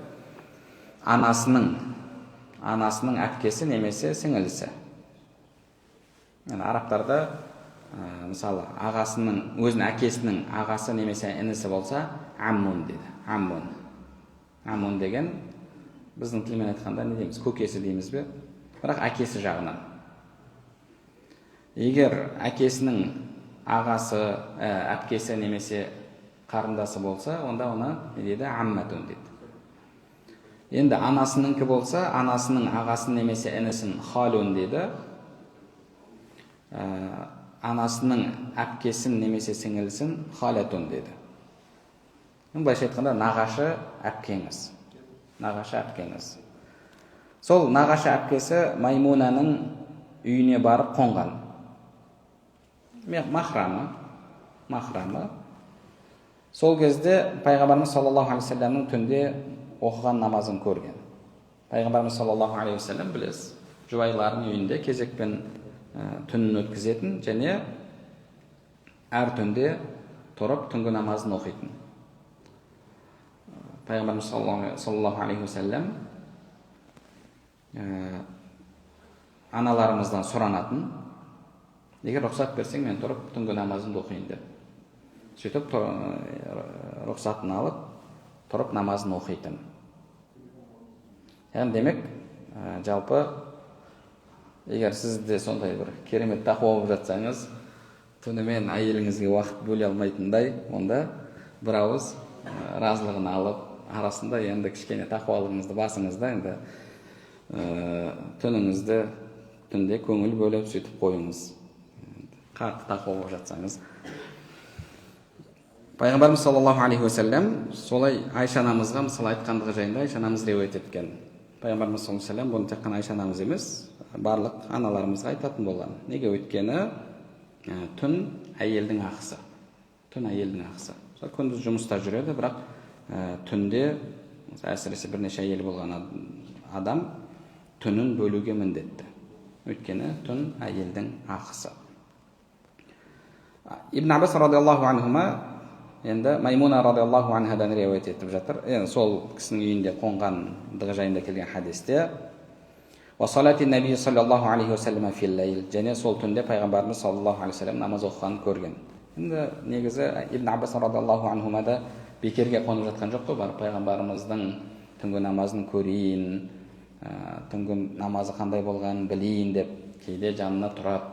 анасының әпкесі немесе сіңілісі. Яғни арабтарда, мысалы, ағасының, өзінің әкесінің ағасы немесе інісі болса, аммун дейді. Аммун. Аммун деген біздің тілмен айтқанда не дейміз? Көкесі дейміз бе? Бірақ әкесі жағынан. Егер әкесінің ағасы, әпкесі немесе қарындасы болса, онда оны не дейді? Амматун дейді. Енді анасыныкі болса, анасының ағасын немесе інісін халун дейді. Анасының әпкесін немесе сіңілісін халатун дейді. Былайша айтқанда, нағашы әпкеңіз. Нағашы әпкеңіз. Сол нағашы әпкесі Маймунаның үйіне барып қонған. Махрамы. Сол кезде пайғамбарымыз саллаллаху алейхи уассаламның түнде оқыған намазын көрген. Пайғамбарымыз саллаллаху алейхи уассалам, білесіз, жұбайларының үйінде кезекпен түнін өткізетін және әр түнде тұрып түнгі намазын оқитын. Пайғамбарымыз саллаллаху алейхи уассалам аналарымыздан сұранатын, егер рұқсат берсең, мен тұрып түнгі намазымды оқиын деп. Сөйтіп рұқсатын алып, тұрып намазын оқитын. Яғни демек, жалпы егер сіз де сондай бір керемет тақуа болып жатсаңыз, түнімен әйеліңізге уақыт бөле алмайтындай, онда бір ауыз разылығын алып, арасында енді кішкене тақуалығыңызды басыңыз да, енді түніңізді түнде көңіл бөліп сөйтіп қойыңыз. Қатты тақуа болып жатсаңыз. Пайғамбарымыз саллаллаху алейхи уассалам солай Айша анамызға мысалы айтқандығы жайында Айша анамыз риуаят еткен. Пайғамбарымыз саллаллаху алейхи уассалам бұны тек қана Айша анамыз емес, барлық аналарымызға айтатын болған. Неге? Өйткені түн әйелдің ақысы. Түн әйелдің ақысы. Мысалы, күндіз жұмыста жүреді, бірақ түнде, әсіресе бірнеше әйел болған адам түнін бөлуге міндетті. Өйткені түн әйелдің ақысы. Ибн Аббас радиаллаху анхума енді Маймуна радиаллаху анхадан риуаят етіп жатыр. Енді сол кісінің үйінде қонғандығы жайында келген хадисте наби саллаллаху алейхи уассалам фил лейл, және сол түнде пайғамбарымыз саллаллаху алейхи уассалам намаз оқығанын көрген. Енді негізі Ибн Аббас радиаллаху анхума да бекерге қонып жатқан жоқ қой, барып пайғамбарымыздың түнгі намазын көрейін, түнгі намазы қандай болғанын білейін деп кейде жанына тұрады,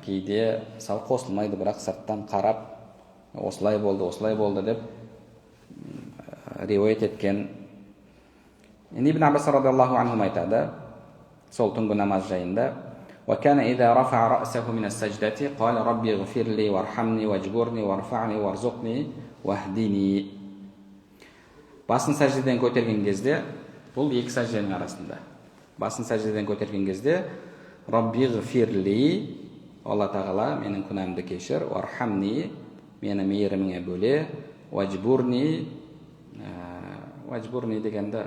кейде сал қосылмайды, бірақ сырттан қарап осылай болды, осылай болды деп риуаят еткен. Енді Ибн Аббас радиаллаху анху айтады сол түнгі намаз жайында: وَكَانَ إِذَا رَفَعَ رَأْسَهُ مِنَ السَّجْدَةِ قَالَ رَبِّ اغْفِرْ لِي وَارْحَمْنِي وَاجْبُرْنِي وَارْفَعْنِي وَارْزُقْنِي وَاهْدِنِي. Басын сәждеден көтерген кезде, бұл екі сәжденің арасында, басын сәждеден көтерген кезде Рабби ғфирли, Алла тағала менің күнәмді кешір, уархамни, мені мейіріміңе бөле, уажбурни, уажбурни дегенді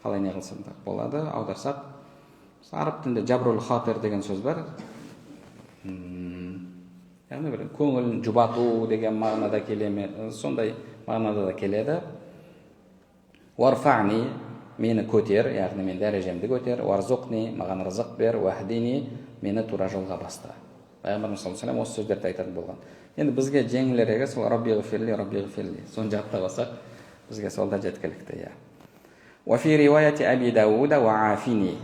қалай не қылсам болады, аударсақ, араб тілінде жабрул хатир деген сөз бар, яғни бір көңілін жұбату деген мағынада келе ме, сондай мағынада да келеді. Уарфани, мені көтер, яғни мен дәрежемді көтер, уарзуқни, маған рызық бер, уахдини, мені тура жолға баста. Пайғамбарымыз саллаллаху алейхи вассалам осы сөздерді айтатын болған. Енді бізге жеңілірегі сол Рабби ғфирли, Рабби ғфирли, соны жаттап алсақ, бізге сол да жеткілікті, иә. Уа фи риуаяти Аби Дауда уаафини.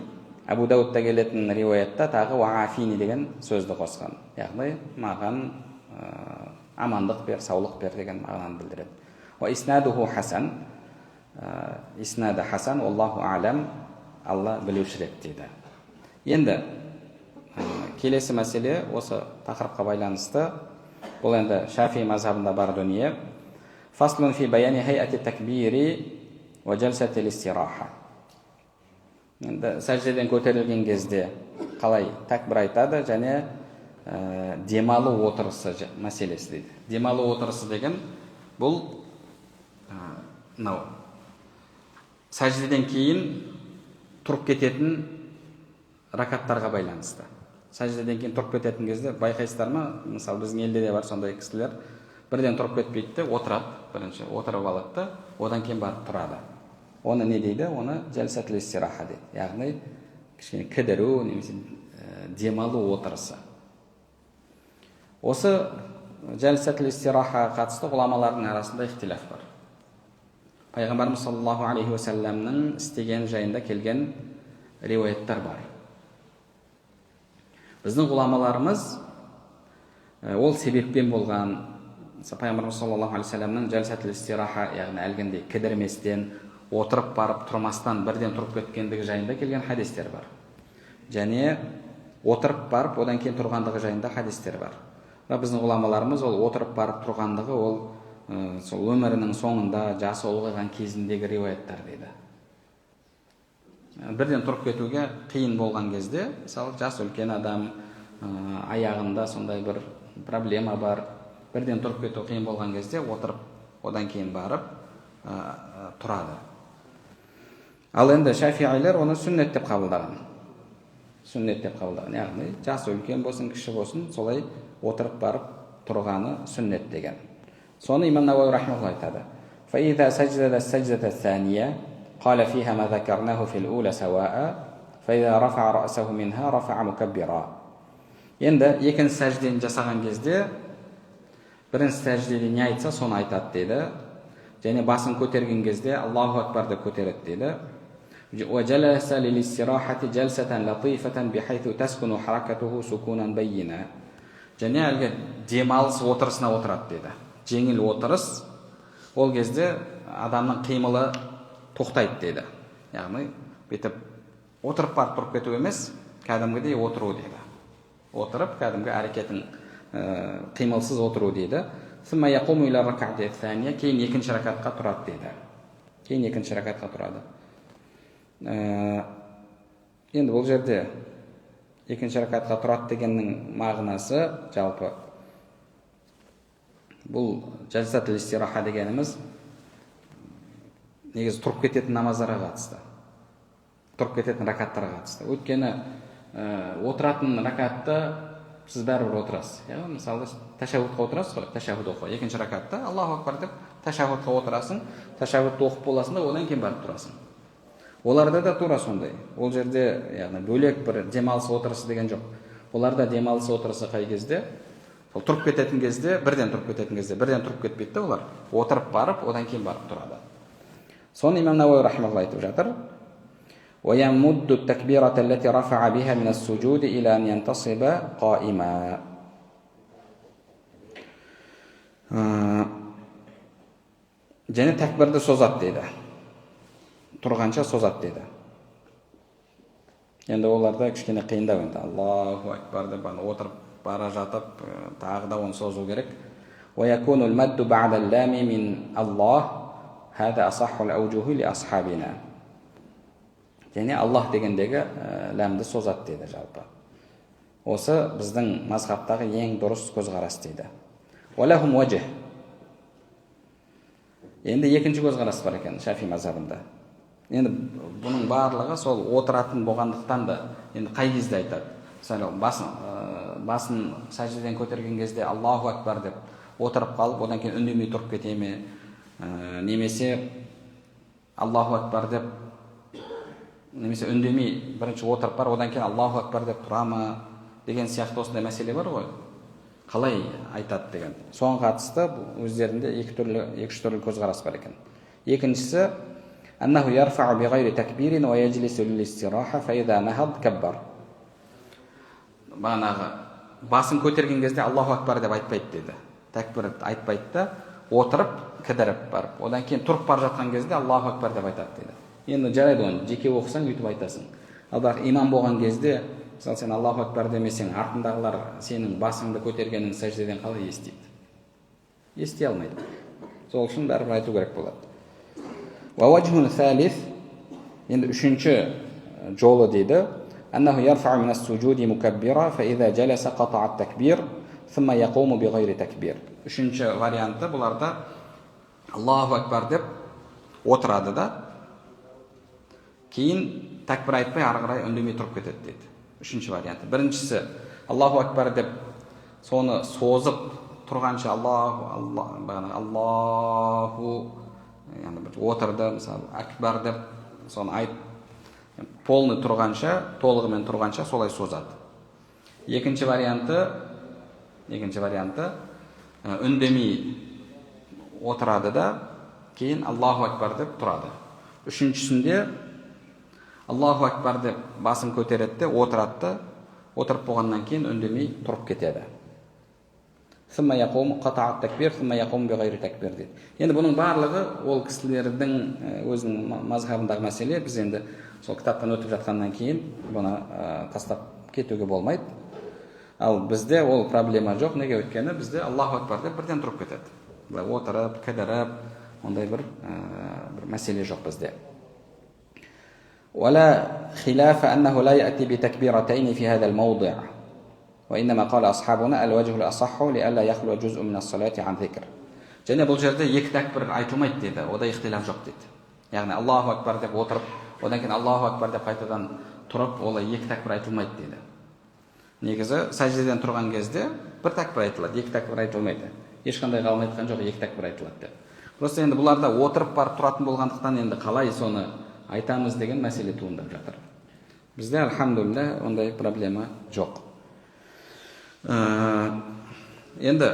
Абу Даудта келетін риуаятта тағы уаафини деген сөзді қосқан. Яғни маған амандық бер, саулық бер деген мағынаны білдіреді. Уа иснадуху хасан. Иснады хасан, аллаху алам, Алла білушірек дейді. Енді келесі мәселе осы тақырыпқа байланысты. Бұл енді Шафи мазхабында бар дүние. Фаслун фи баяни хайати такбири уа жалсати истираха. Енді сәждеден көтерілген кезде қалай тәкбір айтады және демалу отырысы мәселесі дейді. Демалу отырысы деген бұл мынау сәждеден кейін тұрып кететін ракаттарға байланысты. Сәждеден кейін тұрып кететін кезде байқайсыздар ма? Мысалы, біздің елде де бар сондай кісілер, бірден тұрып кетпейді де, отырады, бірінші отырып алады да, одан кейін барып тұрады. Оны не дейді? Оны жалсатул истираха дейді. Яғни кішкене кідіру немесе демалу отырысы. Осы жалсатул истирахаға қатысты ғұламалардың арасында ихтилаф бар. Пайғамбарымыз саллаллаху алейхи уассаламның істеген жайында келген риуаяттар бар. Біздің ғұламаларымыз Ол себеппен болған. Пайғамбарымыз саллаллаху алейхи уассаламның жалсатул истираха, яғни әлгіндей кідірместен, отырып барып тұрмастан бірден тұрып кеткендігі жайында келген хадистер бар. Және отырып барып одан кейін тұрғандығы жайында хадистер бар. Бірақ біздің ғұламаларымыз ол отырып барып тұрғандығы ол сол өмірінің соңында жасы ұлғайған кезіндегі риуаяттар дейді. Бірден тұрып кетуге қиын болған кезде, мысалы жасы үлкен адам, аяғында сондай бір проблема бар, бірден тұрып кету қиын болған кезде отырып, одан кейін барып тұрады. Ал енді шафиилер оны сүннет деп қабылдаған. Сүннет деп қабылдаған, яғни жасы үлкен болсын, кіші болсын, солай отырып барып тұрғаны сүннет деген. Соны имам Науауи рахимахулла айтады. فَإِذَا سَجَدَ السَّجْدَةَ الثَّانِيَةَ قَالَ فِيهَا مَا ذَكَرْنَاهُ فِي الْأُولَى سَوَاءً فَإِذَا رَفَعَ رَأْسَهُ مِنْهَا رَفَعَ مُكَبِّرًا. Енді екінші сәждені жасаған кезде бірінші сәждеде не айтса, соны айтады дейді. Және басын көтерген кезде Аллаху акбар деп көтереді дейді. وَجَلَسَ لِلْإِسْتِرَاحَةِ جَلْسَةً لَطِيفَةً بِحَيْثُ تَسْكُنُ حَرَكَتُهُ سُكُونًا بَيِّنًا. Және әлгі демалыс отырысына отырады дейді. Жеңіл отырыс, ол кезде адамның қимылы тоқтайды дейді. Яғни бүйтіп отырып барып тұрып кету емес, кәдімгідей отыру дейді. Отырып кәдімгі әрекетін қимылсыз отыру дейді. ثُمَّ يَقُومُ إِلَى الرَّكْعَةِ الثَّانِيَةِ. Кейін екінші ракатқа тұрады дейді. Кейін екінші ракатқа тұрады. Енді бұл жерде екінші ракатқа тұрады дегеннің мағынасы жалпы бұл жалсатул истираха дегеніміз негізі тұрып кететін намаздарға қатысты, тұрып кететін ракаттарға қатысты. Өйткені отыратын ракатты сіз бәрібір отырасыз. Яғни мысалы тәшәһудқа отырасыз ғой, тәшәһуд оқу. Екінші ракатта Аллаху акбар деп тәшәһудқа отырасың, тәшәһудты оқып боласың да одан кейін барып тұрасың. Оларда да тура сондай. Ол жерде яғни бөлек бір демалыс отырысы деген жоқ. Оларда демалыс отырысы қай кезде? Сол тұрып кететін кезде, бірден тұрып кететін кезде, бірден тұрып кетпейді де олар. Отырып барып, одан кейін барып тұрады. Соны имам Науауи рахимахулла айтып жатыр. وَيَمُدُّ التَّكْبِيرَةَ الَّتِي رَفَعَ بِهَا مِنَ السُّجُودِ إِلَى أَنْ يَنْتَصِبَ قَائِمًا. Және тәкбірді созады дейді. Тұрғанша созады дейді. Енді оларда кішкене қиындау енді. Аллаху акбар деп отырып бара жатып, тағы да оны созу керек. وَيَكُونُ الْمَدُّ بَعْدَ اللَّامِ مِنْ اللَّهِ هَذَا أَصَحُّ الْأَوْجُهِ لِأَصْحَابِنَا. Және Аллах дегендегі ләмді созады дейді жалпы. Осы біздің мазхабтағы ең дұрыс көзқарас дейді. وَلَهُمْ وَجْهٌ. Енді екінші көзқарас бар екен Шафи мазхабында. Енді бұның барлығы сол отыратын болғандықтан да енді қай кезде айтады? Мысалы басын сәждеден көтерген кезде Аллаху акбар деп отырып қалып, одан кейін үндемей тұрып кете ме? Немесе Аллаху акбар деп, немесе үндемей бірінші отырып бар, одан кейін Аллаху акбар деп тұра ма деген сияқты осындай мәселе бар ғой. Қалай айтады деген. Соған қатысты өздерінде екі үш түрлі көзқарас бар екен. Екіншісі أنه يرفع بغير تكبير ويجلس للاستراحة فإذا نهض كبر. Бағанағы басын көтерген кезде Аллаху акбар деп айтпайды деді. Тәкбір айтпайды да, отырып кідіріп барып, одан кейін тұрып бара жатқан кезде Аллаху акбар деп айтады деді. Енді жарайды, оны жеке оқысаң өйтіп айтасың. Ал бірақ имам болған кезде, мысалы сен Аллаху акбар демесең, артындағылар сенің басыңды көтергенін сәждеден қалай естиді? Ести алмайды. Сол үшін бәрібір айту керек болады. وَوَجْهٌ ثَالِثٌ. Енді үшінші жолы дейді. أَنَّهُ يَرْفَعُ مِنَ السُّجُودِ مُكَبِّرًا فَإِذَا جَلَسَ قَطَعَ التَّكْبِيرَ ثُمَّ يَقُومُ بِغَيْرِ تَكْبِيرٍ. Үшінші варианты бұларда Аллаху акбар деп отырады да, кейін тәкбір айтпай ары қарай үндемей тұрып кетеді дейді. Үшінші варианты. Біріншісі Аллаху акбар деп соны созып тұрғанша Аллаху, Аллах, бағана Аллаху, яғни бір отырды, мысалы акбар деп соны айт, полный тұрғанша, толығымен тұрғанша солай созады. Екінші варианты үндемей отырады да, кейін Аллаху акбар деп тұрады. Үшіншісінде Аллаху акбар деп басын көтереді де, отырады да, отырып болғаннан кейін үндемей тұрып кетеді. ثم يقوم قطع التكبير ثم يقوم بغير تكبير дейді. Енді бұның барлығы ол кісілердің өзінің мазхабындағы мәселе. Біз енді сол кітаптан өтіп жатқаннан кейін бұны тастап кетуге болмайды. Ал бізде ол проблема жоқ. Неге? Өйткені бізде Аллаху акбар деп бірден тұрып кетеді. Былай отырып, кідіріп, ондай бір мәселе жоқ бізде. ولا خلاف أنه لا يأتي بتكبيرتين في هذا الموضع وإنما قال أصحابنا الوجه الأصح لئلا يخلو جزء من الصلاة عن ذكر. Және бұл жерде екі тәкбір айтылмайды деді, ода ихтилаф жоқ дейді. Яғни Аллаху акбар деп отырып, одан кейін Аллаху акбар деп қайтадан тұрып, олай екі тәкбір айтылмайды деді. Негізі сәждеден тұрған кезде бір тәкбір айтылады, екі тәкбір айтылмайды. Ешқандай ғалым айтқан жоқ екі тәкбір айтылады деп. Просто енді бұларда отырып барып тұратын болғандықтан, енді қалай соны айтамыз деген мәселе туындап жатыр. Бізде, альхамдулилля, ондай проблема жоқ. Енді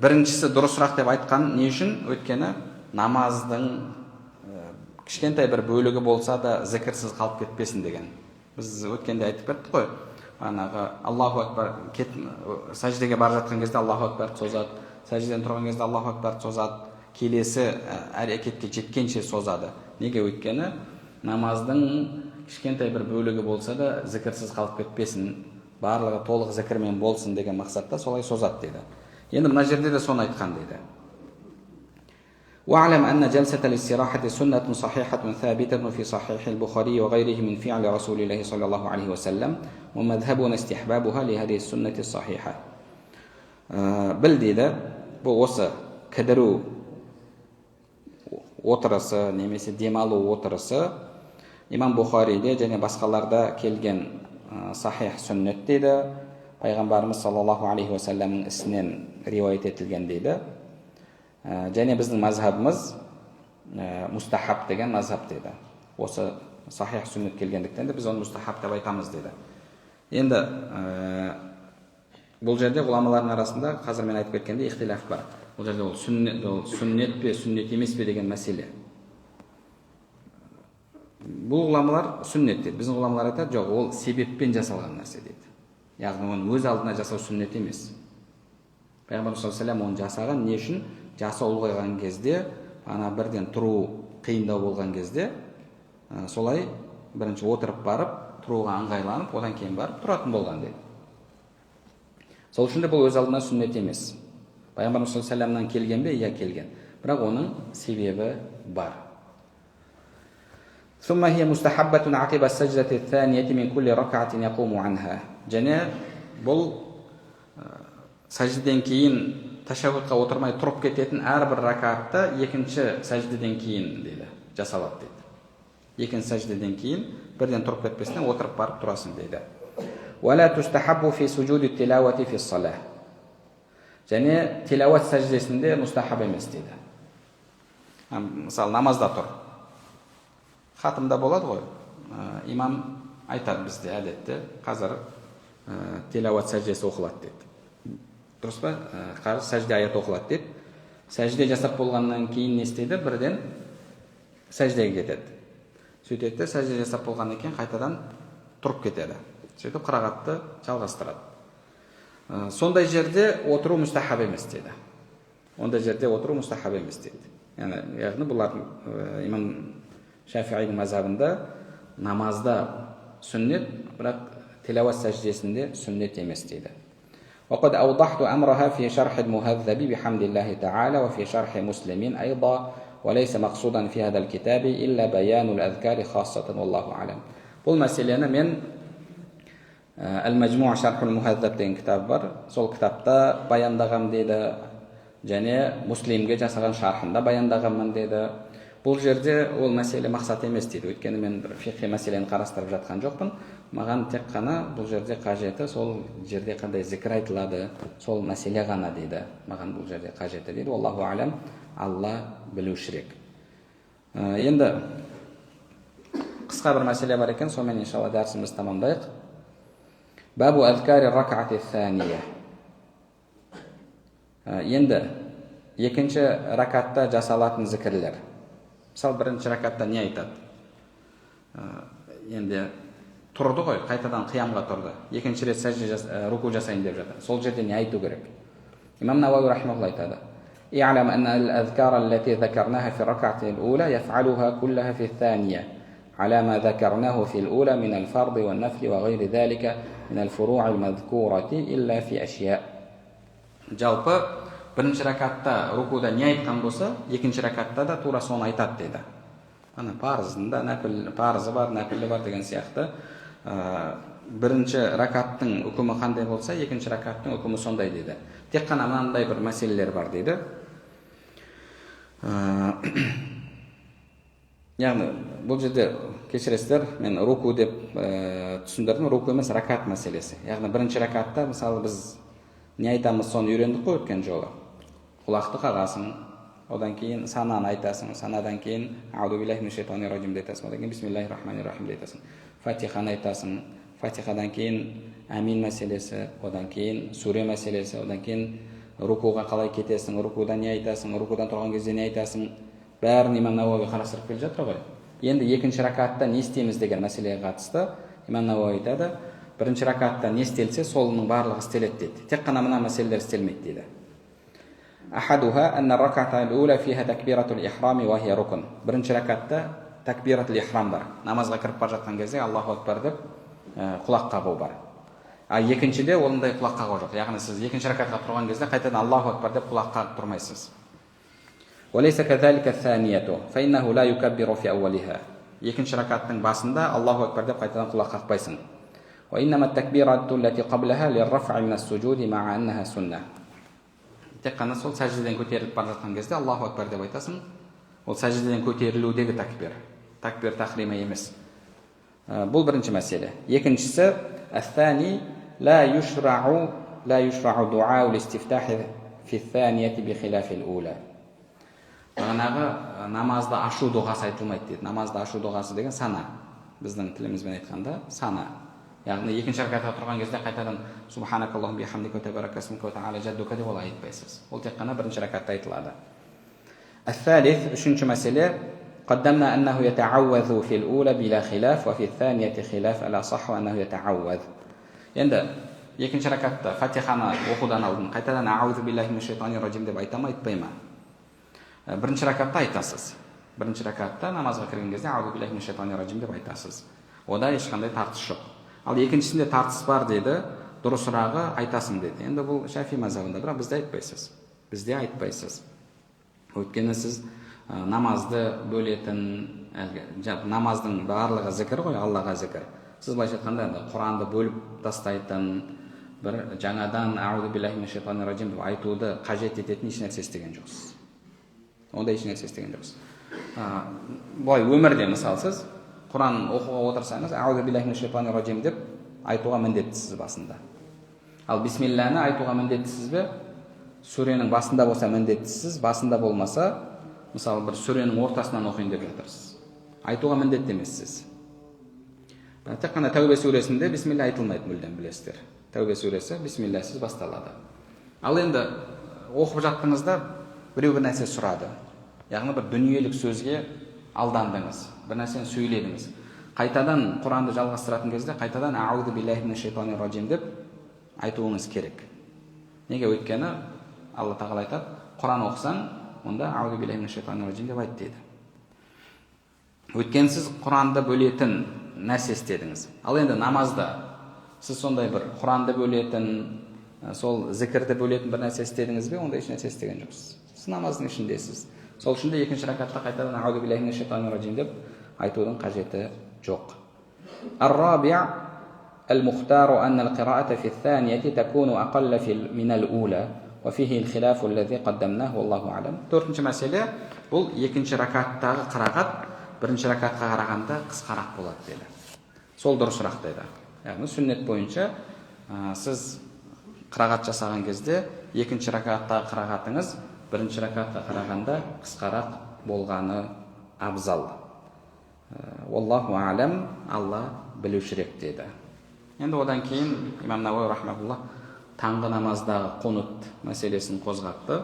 біріншісі дұрысырақ деп айтқан не үшін? Өйткені намаздың кішкентай бір бөлігі болса да зікірсіз қалып кетпесін деген. Біз өткенде айтып кеттік қой, анағы Аллаху акбар кет, сәждеге бара жатқан кезде Аллаху акбар созады, сәждеден тұрған кезде Аллаху акбар созады, келесі әрекетке жеткенше созады. Неге? Өйткені намаздың кішкентай бір бөлігі болса да зікірсіз қалып кетпесін, барлығы толық зікірмен болсын деген мақсатта солай созады дейді. Енді мына жерде де соны айтқан дейді. واعلم أن جلسة الاستراحة سنة صحيحة ثابتة في صحيح البخاري وغيره من فعل رسول الله صلى الله عليه وسلم ومذهبنا استحبابها لهذه السنة الصحيحة. Біл дейді, бұл осы кідіру отырысы немесе демалу отырысы имам Бұхариде және басқаларда келген сахих сүннет дейді, пайғамбарымыз саллаллаху алейхи уассаламның ісінен риуаят етілген дейді. Және біздің мазхабымыз мустахаб деген мазхаб дейді. Осы сахих сүннет келгендіктен де біз оны мустахаб деп айтамыз дейді. Енді бұл жерде ғұламалардың арасында, қазір мен айтып кеткендей, ихтилаф бар. Бұл жерде ол сүннет, ол сүннет пе, сүннет емес пе деген мәселе. Бұл ғұламалар сүннет дейді, біздің ғұламалар айтады, жоқ, ол себеппен жасалған нәрсе дейді. Яғни оны өз алдына жасау сүннет емес. Пайғамбарымыз саллаллаху алейхи оны жасаған не үшін? Жасы ұлғайған кезде, ана бірден тұру қиындау болған кезде, солай бірінші отырып барып, тұруға ыңғайланып, одан кейін барып тұратын болған дейді. Сол үшін де бұл өз алдына сүннет емес. Пайғамбарымыз саллаллаху алейхи келген бе? Иә, келген, бірақ оның себебі бар. ثم هي مستحبة عقب السجدة الثانية من كل ركعة يقوم عنها. Және бұл сәждеден кейін тәшәһүдқа отырмай тұрып кететін әрбір ракатта екінші сәждеден кейін дейді, жасалады дейді. Екінші сәждеден кейін бірден тұрып кетпестен отырып барып тұрасың дейді. ولا تستحب في سجود التلاوة في الصلاة. Және тилауат сәждесінде мустахаб емес дейді. Мысалы, намазда тұр, хатымда болады ғой, имам айтады, бізде әдетте қазір тилауат сәждесі оқылады дейді, дұрыс па? Қазір сәжде аят оқылады деп сәжде жасап болғаннан кейін не істейді? Бірден сәждеге кетеді. Сөйтеді де, сәжде жасап болғаннан кейін қайтадан тұрып кетеді, сөйтіп қырағатты жалғастырады. Сондай жерде отыру мұстахаб емес дейді. Ондай жерде отыру мұстахаб емес дейді. Яғни бұлардың, имам Шафиидің мазхабында намазда сүннет, бірақ тилауат сәждесінде сүннет емес дейді. وقد أوضحت أمرها في شرح المهذب بحمد الله تعالى وفي شرح مسلم أيضا وليس مقصودا في هذا الكتاب إلا بيان الأذكار خاصة والله أعلم. Бұл мәселені мен Әл-Мәжму шархул Мухаззаб деген кітап бар, сол кітапта баяндағам дейді және Муслимге жасаған шархында баяндағанмын деді. Бұл жерде ол мәселе мақсат емес дейді, өйткені мен бір фиқхи мәселені қарастырып жатқан жоқпын. Маған тек қана бұл жерде қажеті сол жерде қандай зікір айтылады, сол мәселе ғана дейді, маған бұл жерде қажеті дейді. Аллаху алам, Алла білушірек. Енді қысқа бір мәселе бар екен, сонымен иншалла дәрісімізді тамамдайық. Бабу әзкари ракати thaniya. Енді екінші ракатта жасалатын зікірлер. Мысалы, бірінші ракатта не айтады? Енді тұрды ғой, қайтадан қиямға тұрды, екінші рет сәжде, руку жасайын деп жатыр, сол жерде не айту керек? Имам Науауи рахимахулла айтады: اعلم أن الأذكار التي ذكرناها في الركعة الأولى يفعلها كلها في الثانية على ما ذكرناه في الأولى من الفرض والنفل وغير ذلك من الفروع المذكورة إلا في أشياء. Жалпы бірінші ракатта рукуда не айтқан болса, екінші ракатта да тура соны айтады деді. Ана парызында нәпіл, парызы бар, нәпілі бар деген сияқты. Бірінші ракаттың үкімі қандай болса, екінші ракаттың үкімі сондай деді. Тек қана мынандай бір мәселелер бар деді. Яғни бұл жерде, кешіресіздер, мен руку деп түсіндірдім, руку емес, ракат мәселесі. Яғни бірінші ракатта, мысалы, біз не айтамыз, соны үйрендік қой өткен жолы. Құлақты қағасың, одан кейін сананы айтасың, санадан кейін аузу биллахи минаш шайтанир ражим деп айтасың, одан кейін бисмиллахи рахмани рахим деп айтасың, фатиханы айтасың, фатихадан кейін әмин мәселесі, одан кейін сүре мәселесі, одан кейін рукуға қалай кетесің, рукуда не айтасың, рукудан тұрған кезде не айтасың, бәрін имам Науауи қарастырып келе жатыр ғой. Енді екінші ракатта не істейміз деген мәселеге қатысты имам Науауи айтады: бірінші ракатта не істелсе, солының барлығы істеледі дейді, тек қана мына мәселелер істелмейді дейді. أحدها أن الركعة الأولى فيها تكبيرة الإحرام وهي ركن. Бірінші ракатта такбиратул ихрам бар. Намазға кіріп бара жатқан кезде Аллаху акбар деп құлақ қағу бар. А екіншіде ондай құлақ қағу жоқ. Яғни сіз екінші ракатқа тұрған кезде қайтадан Аллаху акбар деп құлақ қағып тұрмайсыз. وليس كذلك الثانية فإنه لا يكبر في أولها. Екінші ракаттың басында Аллаху акбар деп қайтадан құлақ қақпайсың. وإنما التكبيرة التي قبلها للرفع من السجود مع أنها سنة. Тек қана сол сәждеден көтеріліп бара жатқан кезде Аллаху акбар деп айтасың. Ол сәждеден көтерілудегі такбир, такбир тахрима емес. Бұл бірінші мәселе. Екіншісі, الثاني لا يشرع دعاء الاستفتاح في الثانية بخلاف الأولى. Бағанағы намазды ашу дұғасы айтылмайды дейді. Намазды ашу дұғасы деген сана, біздің тілімізбен айтқанда сана. Яғни екінші ракатқа тұрған кезде қайтадан субханакаллахумма бихамдика ва табарака исмука ва тағала жаддука деп олай айтпайсыз. Ол тек қана бірінші ракатта айтылады. الثالث, үшінші мәселе: قدمنا أنه يتعوذ في الأولى بلا خلاف وفي الثانية خلاف، الأصح أنه يتعوذ. Енді екінші ракатта фатиханы оқудан алдын қайтадан аузу биллахи минаш шайтанир ражим деп айта ма, айтпай ма? Бірінші ракатта айтасыз. Бірінші ракатта намазға кірген кезде аузу биллахи минаш шайтанир ражим деп айтасыз. Ода ешқандай тартыс жоқ. Ал екіншісінде тартыс бар деді, дұрысырағы айтасың деді. Енді бұл шафи мазхабында, бірақ бізде айтпайсыз. Бізде айтпайсыз. Өйткені сіз намазды бөлетін, әлгі намаздың барлығы зікір ғой, Аллаға зікір. Сіз былайша айтқанда енді Құранды бөліп тастайтын бір жаңадан аузу биллахи минаш шайтанир ражим деп айтуды қажет ететін еш нәрсе істеген жоқсыз. Ондай еш нәрсе істеген жоқсыз. Былай өмірде, мысалы, сіз Құран оқуға отырсаңыз, аузу биллахи минаш шайтанир ражим деп айтуға міндеттісіз басында. Ал бисмилланы айтуға міндеттісіз бе? Сүренің басында болса, міндеттісіз, басында болмаса, мысалы, бір сүренің ортасынан оқиын деп жатырсыз, айтуға міндетті емессіз. Тек қана Тәубе сүресінде бисмилля айтылмайды мүлдем, білесіздер. Тәубе сүресі бисмиллясыз басталады. Ал енді оқып жаттыңыз да, біреу бір нәрсе сұрады, яғни бір дүниелік сөзге алдандыңыз, бір нәрсені сөйледіңіз. Қайтадан Құранды жалғастыратын кезде қайтадан аузу биллахи минаш шайтанир ражим деп айтуыңыз керек. Неге? Өйткені Алла тағала айтады: Құран оқысаң, онда аузу биллахи минаш шайтанир ражим деп айт дейді. Өйткені сіз Құранды бөлетін нәрсе істедіңіз. Ал енді намазда сіз сондай бір Құранды бөлетін, сол зікірді бөлетін бір нәрсе істедіңіз бе? Ондай еш нәрсе істеген жоқсыз. Сіз намаздың ішіндесіз. Сол үшін де екінші ракатта қайтадан аузу биллахи минаш шайтанир ражим деп айтудың қажеті жоқ. الرابع المختار أن القراءة في الثانية تكون أقل من الأولى وفيه الخلاف الذي قدمناه والله أعلم. Төртінші мәселе, бұл екінші ракаттағы қырағат бірінші ракатқа қарағанда қысқарақ болады деді. Сол дұрысырақ деді. Яғни сүннет бойынша сіз қырағат жасаған кезде екінші ракаттағы қырағатыңыз бірінші ракатқа қарағанда қысқарақ болғаны абзал. Уаллаху алам, Алла білушірек деді. Енді одан кейін имам Науауи рахмаулла таңғы намаздағы құнут мәселесін қозғатты.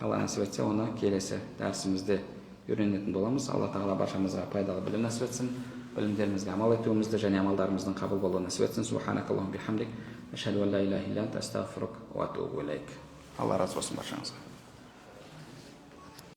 Алла нәсіп етсе, оны келесі дәрісімізде үйренетін боламыз. Алла тағала баршамызға пайдалы білім нәсіп етсін, білімдерімізге амал етуімізді және амалдарымыздың қабыл болуын нәсіп етсін. Субханакаллахумма бихамдик, ашхаду ан ла илаха илля анта, астағфирук ва атубу илейк. Алла разы болсын баршаңызға.